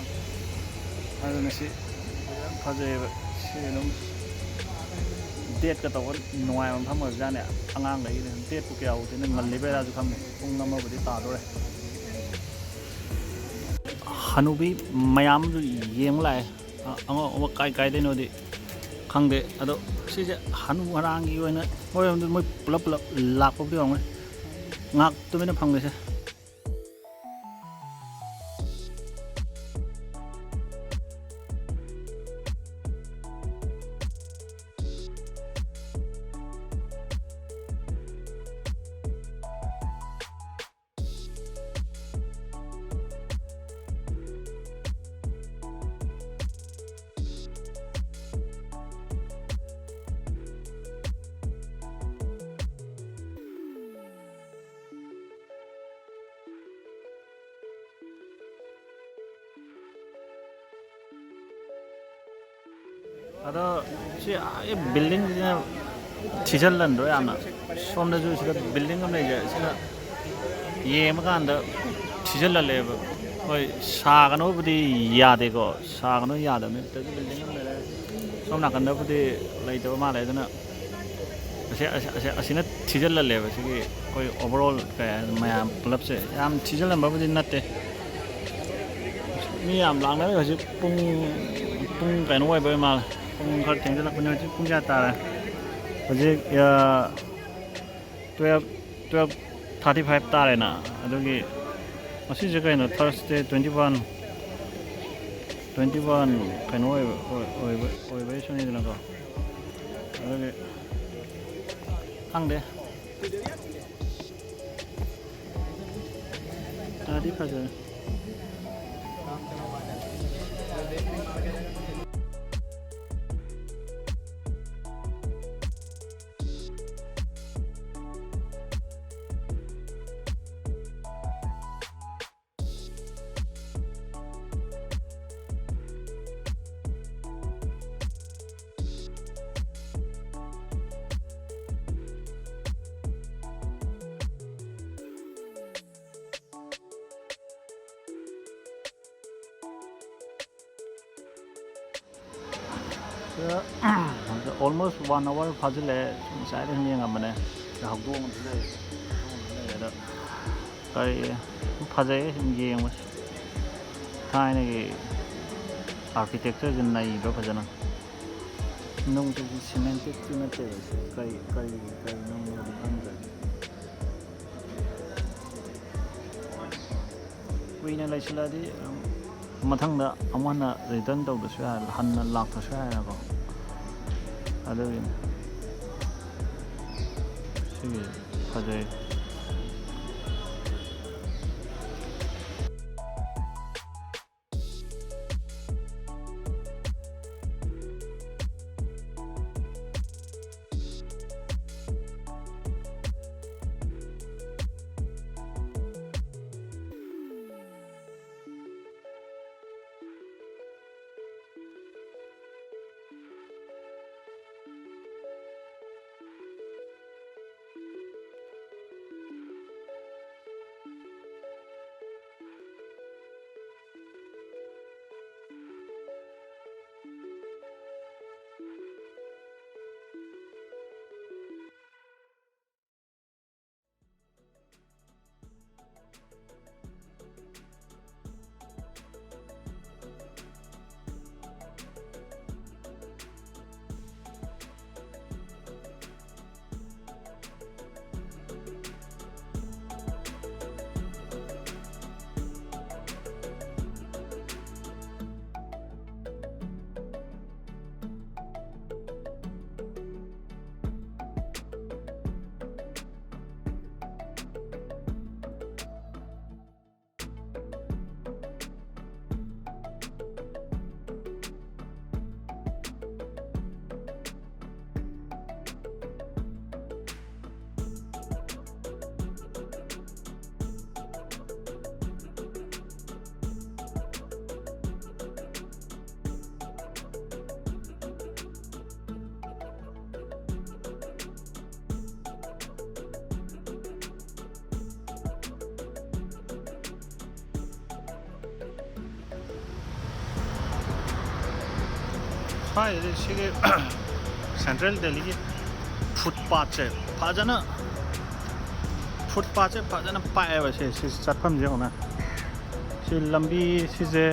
ꯑꯗꯨꯅ ꯁꯤ ꯌꯥꯝ ꯐꯖꯩꯌꯦꯕ꯫ ꯁꯤ ꯑꯗꯨꯝ ꯗꯦꯠꯀ ꯇꯧꯕ ꯅꯨꯡꯉꯥꯏꯕ ꯃꯐꯝ ꯑꯣꯏꯕꯖꯥꯠꯅꯦ꯫ ꯑꯉꯥꯡꯈꯩꯒꯤꯗꯤ ꯗꯦꯠꯄꯨ ꯀꯌꯥ ꯎꯗꯦꯅ, ꯉꯜꯂꯤꯕꯩꯔꯥꯁꯨ ꯈꯪꯗꯦ, ꯄꯨꯡ ꯑꯃꯕꯨꯗꯤ ꯇꯥꯗꯣꯔꯦ꯫ ꯍꯅꯨꯕꯤ ꯃꯌꯥꯝ ꯑꯃꯁꯨ ꯌꯦꯡꯕ ꯂꯥꯛꯑꯦ꯫ ꯑ-, ꯑꯉꯧ ꯑꯉꯧꯕ ꯀꯥꯏ ꯀꯥꯏꯗꯩꯅꯣꯗꯤ ꯈꯪꯗꯦ꯫ ꯑꯗꯣ ꯁꯤꯁꯦ ꯍꯅꯨ ꯍꯅꯥꯒꯤ ꯑꯣꯏꯅ ꯃꯣꯏꯔꯣꯝꯗ ꯃꯣꯏ ꯄꯨꯂꯞ ꯄꯨꯂꯞ ꯂꯥꯛꯄꯕꯨꯗꯤ ꯑꯣꯏꯔꯝꯒꯅꯤ꯫ ꯉꯥꯏꯍꯥꯛ ꯇꯨꯃꯤꯟꯅ ꯐꯝꯒꯦꯁꯦ꯫ ꯑꯗꯣ ꯁꯤ ꯑꯥꯒꯤ ꯕꯤꯜꯗꯤꯡꯁꯤꯅ ꯊꯤꯖꯤꯜꯍꯟꯗ꯭ꯔꯣ ꯌꯥꯝꯅ? ꯁꯣꯝꯗꯁꯨ ꯁꯤꯗ building ꯑꯃ ꯂꯩꯖꯩ, ꯁꯤꯅ ꯌꯦꯡꯕ ꯀꯥꯟꯗ ꯊꯤꯖꯤꯜꯍꯜꯂꯦꯕ꯫ ꯍꯣꯏ, ꯁꯥꯒꯅꯣꯕꯨꯗꯤ ꯌꯥꯗꯦꯀꯣ, ꯁꯥꯒꯅꯣ ꯌꯥꯗꯕꯅꯤ꯫ ꯁꯤꯗꯁꯨ building ꯑꯃ ꯂꯩꯔꯦ, ꯁꯣꯝ ꯅꯥꯀꯟꯗꯕꯨꯗꯤ ꯂꯩꯇꯕ ꯃꯥꯜꯂꯦ꯫ ꯑꯗꯨꯅ ꯑꯁꯤ, ꯑꯁꯤ, ꯑꯁꯤ, ꯑꯁꯤꯅ ꯊꯤꯖꯤꯜꯍꯜꯂꯦꯕ꯫ ꯁꯤꯒꯤ ꯑꯩꯈꯣꯏ overall ꯀꯩ ꯍꯥꯏꯅꯤ, ꯃꯌꯥꯝ ꯄꯨꯂꯞꯁꯦ ꯌꯥꯝ ꯊꯤꯖꯤꯜꯂꯝꯕꯕꯨꯗꯤ ꯅꯠꯇꯦ꯫ ꯃꯤ ꯌꯥꯝ ꯂꯥꯛꯅꯔꯦ ꯍꯧꯖꯤꯛ꯫ ꯄꯨꯡ, ꯄꯨꯡ ꯀꯩꯅꯣ ꯑꯣꯏꯕ ꯃꯥꯜꯂꯦ꯫ ꯄꯨꯡ ꯈꯔ ꯊꯦꯡꯖꯤꯜꯂꯛꯄꯅꯤ꯫ ꯍꯧꯖꯤꯛ ꯄꯨꯡ ꯀꯌꯥ ꯇꯥꯔꯦ? ꯍꯧꯖꯤꯛ, ꯑ, twelve, twelve thirty five ꯇꯥꯔꯦꯅ꯫ ꯑꯗꯨꯒꯤ ꯉꯁꯤꯁꯦ ꯀꯩꯅꯣ, Thursday, twenty one, twenty one ꯀꯩꯅꯣ ꯑꯣꯏꯕ, ꯑꯣꯏ-, ꯑꯣꯏꯕ, ꯑꯣꯏꯕꯩꯁꯨꯅꯤꯗꯅꯀꯣ꯫ ꯑꯗꯨꯒꯤ ꯈꯪꯗꯦ꯫ ꯐꯗꯤ ꯐꯖꯔꯦ꯫ Almost one hour ꯐꯥꯖꯤꯜꯂꯛꯑꯦ꯫ ꯉꯁꯥꯏꯗꯩ ꯁꯨꯝ ꯌꯦꯡꯉꯝꯕꯅꯦ꯫ ꯁꯤꯗ ꯍꯧꯗꯣꯡ ꯑꯃꯁꯨ ꯂꯩ꯫ ꯍꯧꯗꯣꯡ ꯑꯃꯁꯨ ꯂꯩ꯫ ꯑꯗ ꯀꯔꯤ ꯐꯖꯩꯌꯦ ꯁꯨꯝ ꯌꯦꯡꯕꯁꯦ꯫ ꯊꯥꯏꯅꯒꯤ architecture ꯁꯦ ꯅꯩꯗ꯭ꯔꯣ ꯐꯖꯅ? ꯅꯨꯡꯁꯤꯁꯨ cemented ꯇꯤ ꯅꯠꯇꯦꯕ꯫ ꯁꯤ ꯀꯔꯤ, ꯀꯔꯤ, ꯀꯔꯤ ꯅꯨꯡꯅꯣꯗꯤ ꯈꯪꯗ꯭ꯔꯦ꯫ ꯀꯨꯏꯅ ꯂꯩꯁꯤꯜꯂꯛꯑꯗꯤ ꯃꯊꯪꯗ ꯑꯃꯨꯛ ꯍꯟꯅ return ꯇꯧꯗ꯭ꯔꯁꯨ ꯌꯥꯔꯦ, ꯍꯟꯅ ꯂꯥꯛꯇ꯭ꯔꯁꯨ ꯌꯥꯔꯦꯅꯀꯣ꯫ ꯑꯗꯨꯒꯤꯅꯤ꯫ ꯁꯤꯒꯤ ꯐꯖꯩ꯫ ꯁ꯭ꯋꯥꯏꯗꯗꯤ ꯁꯤꯒꯤ ꯁꯦꯟꯇ꯭ꯔꯦꯜ ꯗꯦꯜꯂꯤꯒꯤ ꯐꯨꯠꯄꯥꯠꯁꯦ ꯐꯖꯅ, ꯐꯨꯠꯄꯥꯠꯁꯦ ꯐꯖꯅ ꯄꯥꯛꯑꯦꯕ꯫ ꯁꯦ, ꯁꯤ ꯆꯠꯐꯝꯁꯦ ꯌꯦꯡꯉꯨꯅꯦ꯫ ꯁꯤ ꯂꯝꯕꯤ ꯁꯤꯁꯦ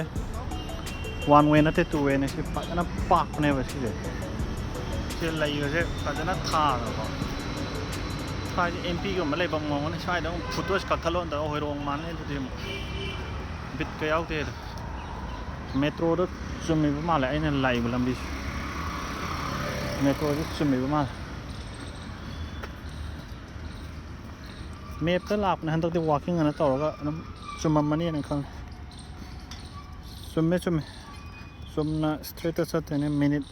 ꯋꯥꯟ ꯋꯦ ꯅꯠꯇꯦ, ꯇꯨ ꯋꯦꯅꯦ꯫ ꯁꯤ ꯐꯖꯅ ꯄꯥꯛꯄꯅꯦꯕ ꯁꯤꯁꯦ꯫ ꯁꯤ ꯂꯩꯒꯁꯦ ꯐꯖꯅ ꯊꯥꯗꯅꯀꯣ꯫ ꯁ꯭ꯋꯥꯏꯁꯦ ꯑꯦꯝ ꯄꯤꯒꯨꯝꯕ ꯂꯩꯐꯝ ꯉꯝꯒꯅꯤ꯫ ꯁ꯭ꯋꯥꯏꯗ ꯑꯃꯨꯛ ꯐꯨꯠꯇꯣ ꯀꯛꯊꯠꯂꯣꯅ ꯇꯧꯔꯒ ꯍꯣꯏꯔꯣꯡ ꯃꯥꯜꯂꯦ꯫ ꯑꯗꯨꯗꯤ ꯑꯃꯨꯛ ꯕꯤꯠꯀ ꯌꯥꯎꯗꯦ꯫ ꯃꯦꯇ꯭ꯔꯣꯗ ꯆꯨꯝꯃꯤꯕ ꯃꯥꯜꯂꯦ ꯑꯩꯅ ꯂꯥꯛꯏꯕ ꯂꯝꯕꯤꯁꯦ꯫ ꯃꯦꯇ꯭ꯔꯣꯗ ꯆꯨꯝꯃꯤꯕ ꯃꯥꯜꯂꯦ꯫ ꯃꯦꯞꯇ ꯂꯥꯛꯄꯅꯦ ꯍꯟꯗꯛꯇꯤ, ꯋꯥꯀꯤꯡ ꯑꯅ ꯇꯧꯔꯒ ꯑꯗꯨꯝ ꯆꯨꯝꯃꯝꯃꯅꯤꯅ ꯈꯜꯂꯦ꯫ ꯆꯨꯝꯃꯦ, ꯆꯨꯝꯃꯦ꯫ ꯆꯨꯝꯅ ꯏꯁꯇ꯭ꯔꯦꯠꯇ ꯆꯠꯇꯣꯏꯅꯦ꯫ ꯃꯤꯅꯤꯠ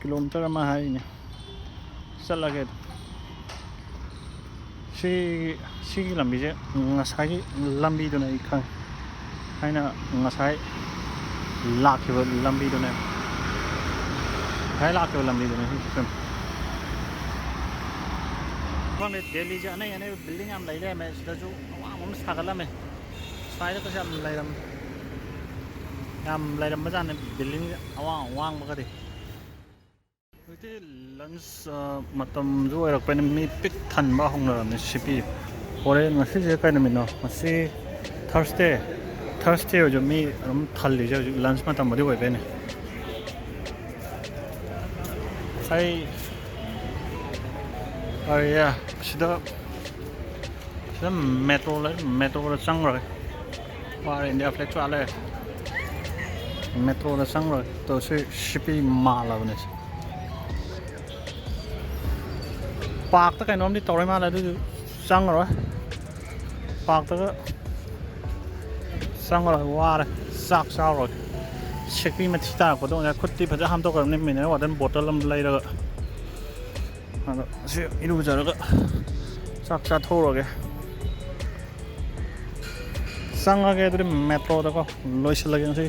ꯀꯤꯂꯣꯃꯤꯇꯔ ꯑꯃ ꯍꯥꯏꯔꯤꯅꯦ꯫ ꯆꯠꯂꯒꯦ ꯑꯗꯨꯝ꯫ ꯁꯤ, ꯁꯤꯒꯤ ꯂꯝꯕꯤꯁꯦ ꯉꯁꯥꯏꯒꯤ ꯂꯝꯕꯤꯗꯨꯅ ꯑꯩ ꯈꯪꯉꯦ꯫ ꯑꯩꯅ ꯉꯁꯥꯏ ꯂꯥꯛꯈꯤꯕ ꯂꯝꯕꯤꯗꯨꯅꯦ꯫ ꯉꯁꯥꯏ ꯂꯥꯛꯈꯤꯕ ꯂꯝꯕꯤꯗꯨꯅꯦ ꯁꯤ ꯆꯨꯝ꯫ ꯈꯪꯗꯦ, ꯗꯦꯜꯂꯤꯁꯦ ꯑꯅꯩ ꯑꯅꯩꯕ ꯕꯤꯜꯗꯤꯡ ꯌꯥꯝ ꯂꯩ ꯂꯩꯔꯝꯃꯦ꯫ ꯁꯤꯗꯁꯨ ꯑꯋꯥꯡꯕ ꯑꯃ ꯁꯥꯒꯠꯂꯝꯃꯦ꯫ ꯁ꯭ꯋꯥꯏꯗ ꯀꯩꯁꯨ ꯌꯥꯝ ꯂꯩꯔꯝ-, ꯌꯥꯝ ꯂꯩꯔꯝꯕꯖꯥꯠꯅꯤ ꯕꯤꯜꯗꯤꯡꯁꯦ ꯑꯋꯥꯡ ꯑꯋꯥꯡꯕꯒꯗꯤ꯫ ꯍꯧꯖꯤꯛꯇꯤ ꯂꯟꯁ, ꯑ, ꯃꯇꯝꯁꯨ ꯑꯣꯏꯔꯛꯄꯅꯤꯅ ꯃꯤ ꯄꯤꯛ ꯊꯟꯕ ꯍꯧꯅꯔꯕꯅꯤ ꯁꯤꯄꯤ꯫ ꯍꯣꯔꯦꯟ ꯉꯁꯤꯁꯦ ꯀꯩ ꯅꯨꯃꯤꯠꯅꯣ? ꯉꯁꯤ ꯊꯔꯁꯗꯦ꯫ ꯊꯔꯁꯗꯦ ꯑꯣꯏꯔꯁꯨ ꯃꯤ ꯑꯗꯨꯝ ꯊꯜꯂꯤꯁꯦ ꯍꯧꯖꯤꯛ ꯂꯟꯁ ꯃꯇꯝꯕꯨꯗꯤ ꯑꯣꯏꯕꯩꯅꯦ꯫ ꯑꯩ, ꯑ, ꯌꯥ, ꯁꯤꯗ, ꯁꯤꯗ ꯃꯦꯇ꯭ꯔꯣ ꯂꯩ, ꯃꯦꯇ꯭ꯔꯣꯗ ꯆꯪꯈ꯭ꯔꯒꯦ꯫ ꯋꯥꯔꯦ, ꯏꯟꯗꯤꯌꯥ ꯐ꯭ꯂꯦꯛ ꯁꯥ ꯂꯩꯔꯦ꯫ ꯃꯦꯇ꯭ꯔꯣꯗ ꯆꯪꯈ꯭ꯔꯒꯦ꯫ ꯇꯧꯁꯤ, ꯁꯤꯄꯤ ꯃꯥꯜꯂꯕꯅꯦ ꯁꯤ꯫ ꯄꯥꯔꯛꯇ ꯀꯩꯅꯣꯝꯗꯤ ꯇꯧꯔꯤ ꯃꯥꯜꯂꯦ, ꯑꯗꯨꯏꯁꯨ ꯆꯪꯉꯔꯣꯏ꯫ ꯄꯥꯔꯛꯇꯒ ꯆꯪꯉꯔꯣꯏ, ꯋꯥꯔꯦ꯫ ꯆꯥꯛ ꯆꯥꯔꯨꯔꯒꯦ꯫ ꯁꯦꯛꯄꯤ ꯃꯊꯤ ꯇꯥꯔꯛꯄꯗꯣ ꯉꯁꯥꯏ ꯈꯨꯠꯇꯤ ꯐꯖꯅ ꯍꯥꯝꯗꯣꯛꯈ꯭ꯔꯕꯅꯤ, ꯃꯤꯅꯔꯦꯜ ꯋꯥꯇꯔ ꯕꯣꯇꯜ ꯑꯃ ꯂꯩꯔꯒ꯫ ꯑꯗꯣ ꯁꯤ ꯏꯔꯨꯖꯔꯒ ꯆꯥꯛ ꯆꯥꯊꯣꯛꯎꯔꯒꯦ꯫ ꯆꯪꯉꯒꯦ ꯑꯗꯨꯗꯤ ꯃꯦꯇ꯭ꯔꯣꯗꯀꯣ꯫ ꯂꯣꯏꯁꯤꯜꯂꯒꯦ ꯉꯁꯤ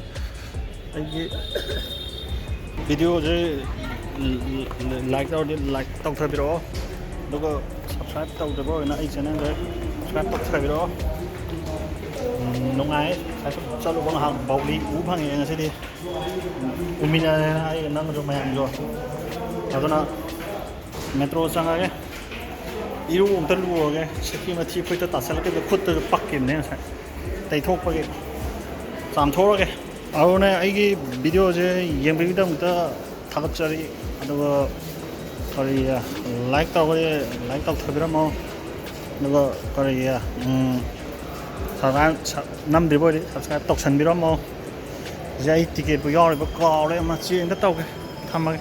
ꯑꯩꯒꯤ ꯚꯤꯗꯤꯑꯣꯁꯦ꯫ ꯂꯥꯏꯛ ꯇꯧꯔꯗꯤ ꯂꯥꯏꯛ ꯇꯧꯊꯕꯤꯔꯛꯑꯣ, ꯑꯗꯨꯒ ꯁꯕꯁꯀ꯭ꯔꯥꯏꯕ ꯇꯧꯗꯕ ꯑꯣꯏꯅ ꯑꯩ ꯆꯦꯅꯦꯜꯁꯦ ꯁꯕꯁꯀ꯭ꯔꯥꯏꯕ ꯇꯧꯊꯕꯤꯔꯛꯑꯣ꯫ ꯎꯝ, ꯅꯨꯡꯉꯥꯏ꯫ ꯉꯁꯥꯏ ꯁꯨꯝ ꯆꯠꯂꯨꯕ ꯉꯥꯏꯍꯥꯛ ꯕꯥꯎꯂꯤ ꯎ ꯐꯪꯉꯦ ꯉꯁꯤꯗꯤ꯫ ꯎꯃꯤꯟꯅꯔꯦ ꯑꯩ ꯅꯪꯁꯨ ꯃꯌꯥꯝꯁꯨ꯫ ꯑꯗꯨꯅ ꯃꯦꯇ꯭ꯔꯣ ꯆꯪꯉꯒꯦ꯫ ꯏꯔꯨ ꯑꯝꯇ ꯂꯨꯔꯒꯦ꯫ ꯁꯛꯇꯤ ꯃꯊꯤ ꯐꯨꯔꯤꯠꯇ ꯇꯥꯁꯜꯂꯛꯀꯦ꯫ ꯈꯨꯠꯇꯁꯨ ꯄꯛꯈꯤꯕꯅꯦ ꯉꯁꯥꯏ꯫ ꯇꯩꯊꯣꯛꯄꯒꯤ ꯆꯥꯝꯊꯣꯛꯑꯒꯦ꯫ ꯑꯗꯨꯅꯦ ꯑꯩꯒꯤ ꯚꯤꯗꯤꯑꯣꯁꯦ ꯌꯦꯡꯕꯤꯕꯒꯤꯗꯃꯛꯇ ꯊꯥꯒꯠꯆꯔꯤ꯫ ꯑꯗꯨꯒ ꯀꯔꯤ, ꯂꯥꯏꯛ ꯇꯧꯔꯒꯗꯤ ꯂꯥꯏꯛ ꯇꯧꯊꯕꯤꯔꯝꯃꯣ꯫ ꯑꯗꯨꯒ ꯀꯔꯤ, ꯎꯝ, subscribe ꯅꯝꯗ꯭ꯔꯤꯕ ꯑꯣꯏꯔꯗꯤ subscribe ꯇꯧꯁꯟꯕꯤꯔꯝꯃꯣ꯫ ꯁꯤꯁꯦ ꯑꯩ ꯇꯤꯀꯦꯠꯄꯨ ꯌꯥꯎꯔꯤꯕ ꯀꯥꯎꯔꯦ꯫ ꯑꯃ ꯆꯦ ꯑꯝꯇ ꯇꯧꯒꯦ꯫ ꯊꯝꯃꯒꯦ꯫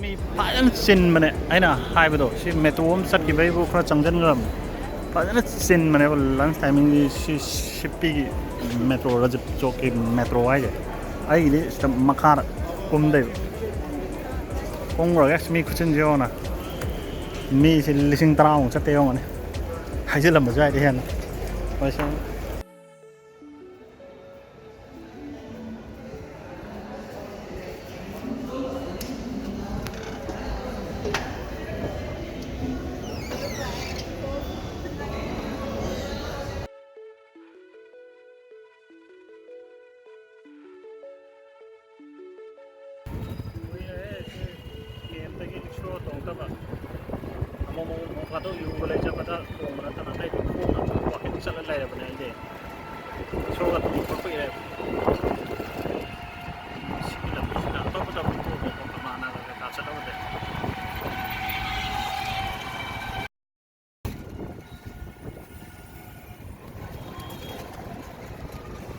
ꯃꯤ ꯐꯖꯅ ꯆꯤꯟꯕꯅꯦ꯫ ꯑꯩꯅ ꯍꯥꯏꯕꯗꯣ, ꯁꯤ ꯃꯦꯇ꯭ꯔꯣ ꯑꯃ ꯆꯠꯈꯤꯕꯩꯕꯨ ꯈꯔ ꯆꯪꯁꯤꯟꯈ꯭ꯔꯕꯅꯦ꯫ ꯐꯖꯅ ꯆꯤꯟꯕꯅꯦꯕ ꯂꯟꯁ ꯇꯥꯏꯃꯤꯡꯗꯤ꯫ ꯁꯤ ꯁꯤꯞꯄꯤꯒꯤ ꯃꯦꯇ꯭ꯔꯣ, ꯔꯥꯖꯤꯕ ꯆꯧꯛꯀꯤ ꯃꯦꯇ꯭ꯔꯣ ꯍꯥꯏꯁꯦ꯫ ꯑꯩꯒꯤꯗꯤ ꯁꯤꯗ ꯃꯈꯥꯗ ꯀꯨꯝꯗꯣꯏꯕ꯫ ꯀꯨꯝꯈ꯭ꯔꯒꯦ꯫ ꯑꯁ, ꯃꯤ ꯈꯨꯆꯤꯟꯁꯦ ꯌꯦꯡꯉꯣꯅ꯫ ꯃꯤꯁꯦ ꯂꯤꯁꯤꯡ ꯇꯔꯥꯃꯨꯛ ꯆꯠꯇꯦ ꯌꯦꯡꯉꯣꯅꯦ꯫ ꯍꯥꯏꯖꯤꯜꯂꯝꯕꯁꯨ ꯌꯥꯏꯗ ꯍꯦꯟꯅ꯫ ꯍꯣꯏ, ꯁꯦ꯫ ꯀꯨꯏꯔꯦ ꯁꯤ ꯀꯦꯝꯇꯒꯤ ꯔꯤꯛꯁꯣ ꯇꯣꯡꯗꯕ꯫ ꯑꯃꯨꯛ ꯑꯃꯨꯛ ꯅꯣꯡ ꯐꯥꯗꯣꯛ ꯌꯨꯒ ꯂꯩ ꯆꯠꯄꯗ ꯇꯣꯡꯕ ꯅꯠꯇꯅ ꯑꯇꯩꯗꯤ ꯈꯣꯡꯅ ꯋꯥꯀꯤꯡ ꯆꯠꯂ ꯂꯩꯔꯕꯅꯦ ꯑꯩꯗꯤ꯫ ꯔꯤꯛꯁꯣꯒ ꯇꯣꯡꯕ ꯀꯨꯏꯔꯦ꯫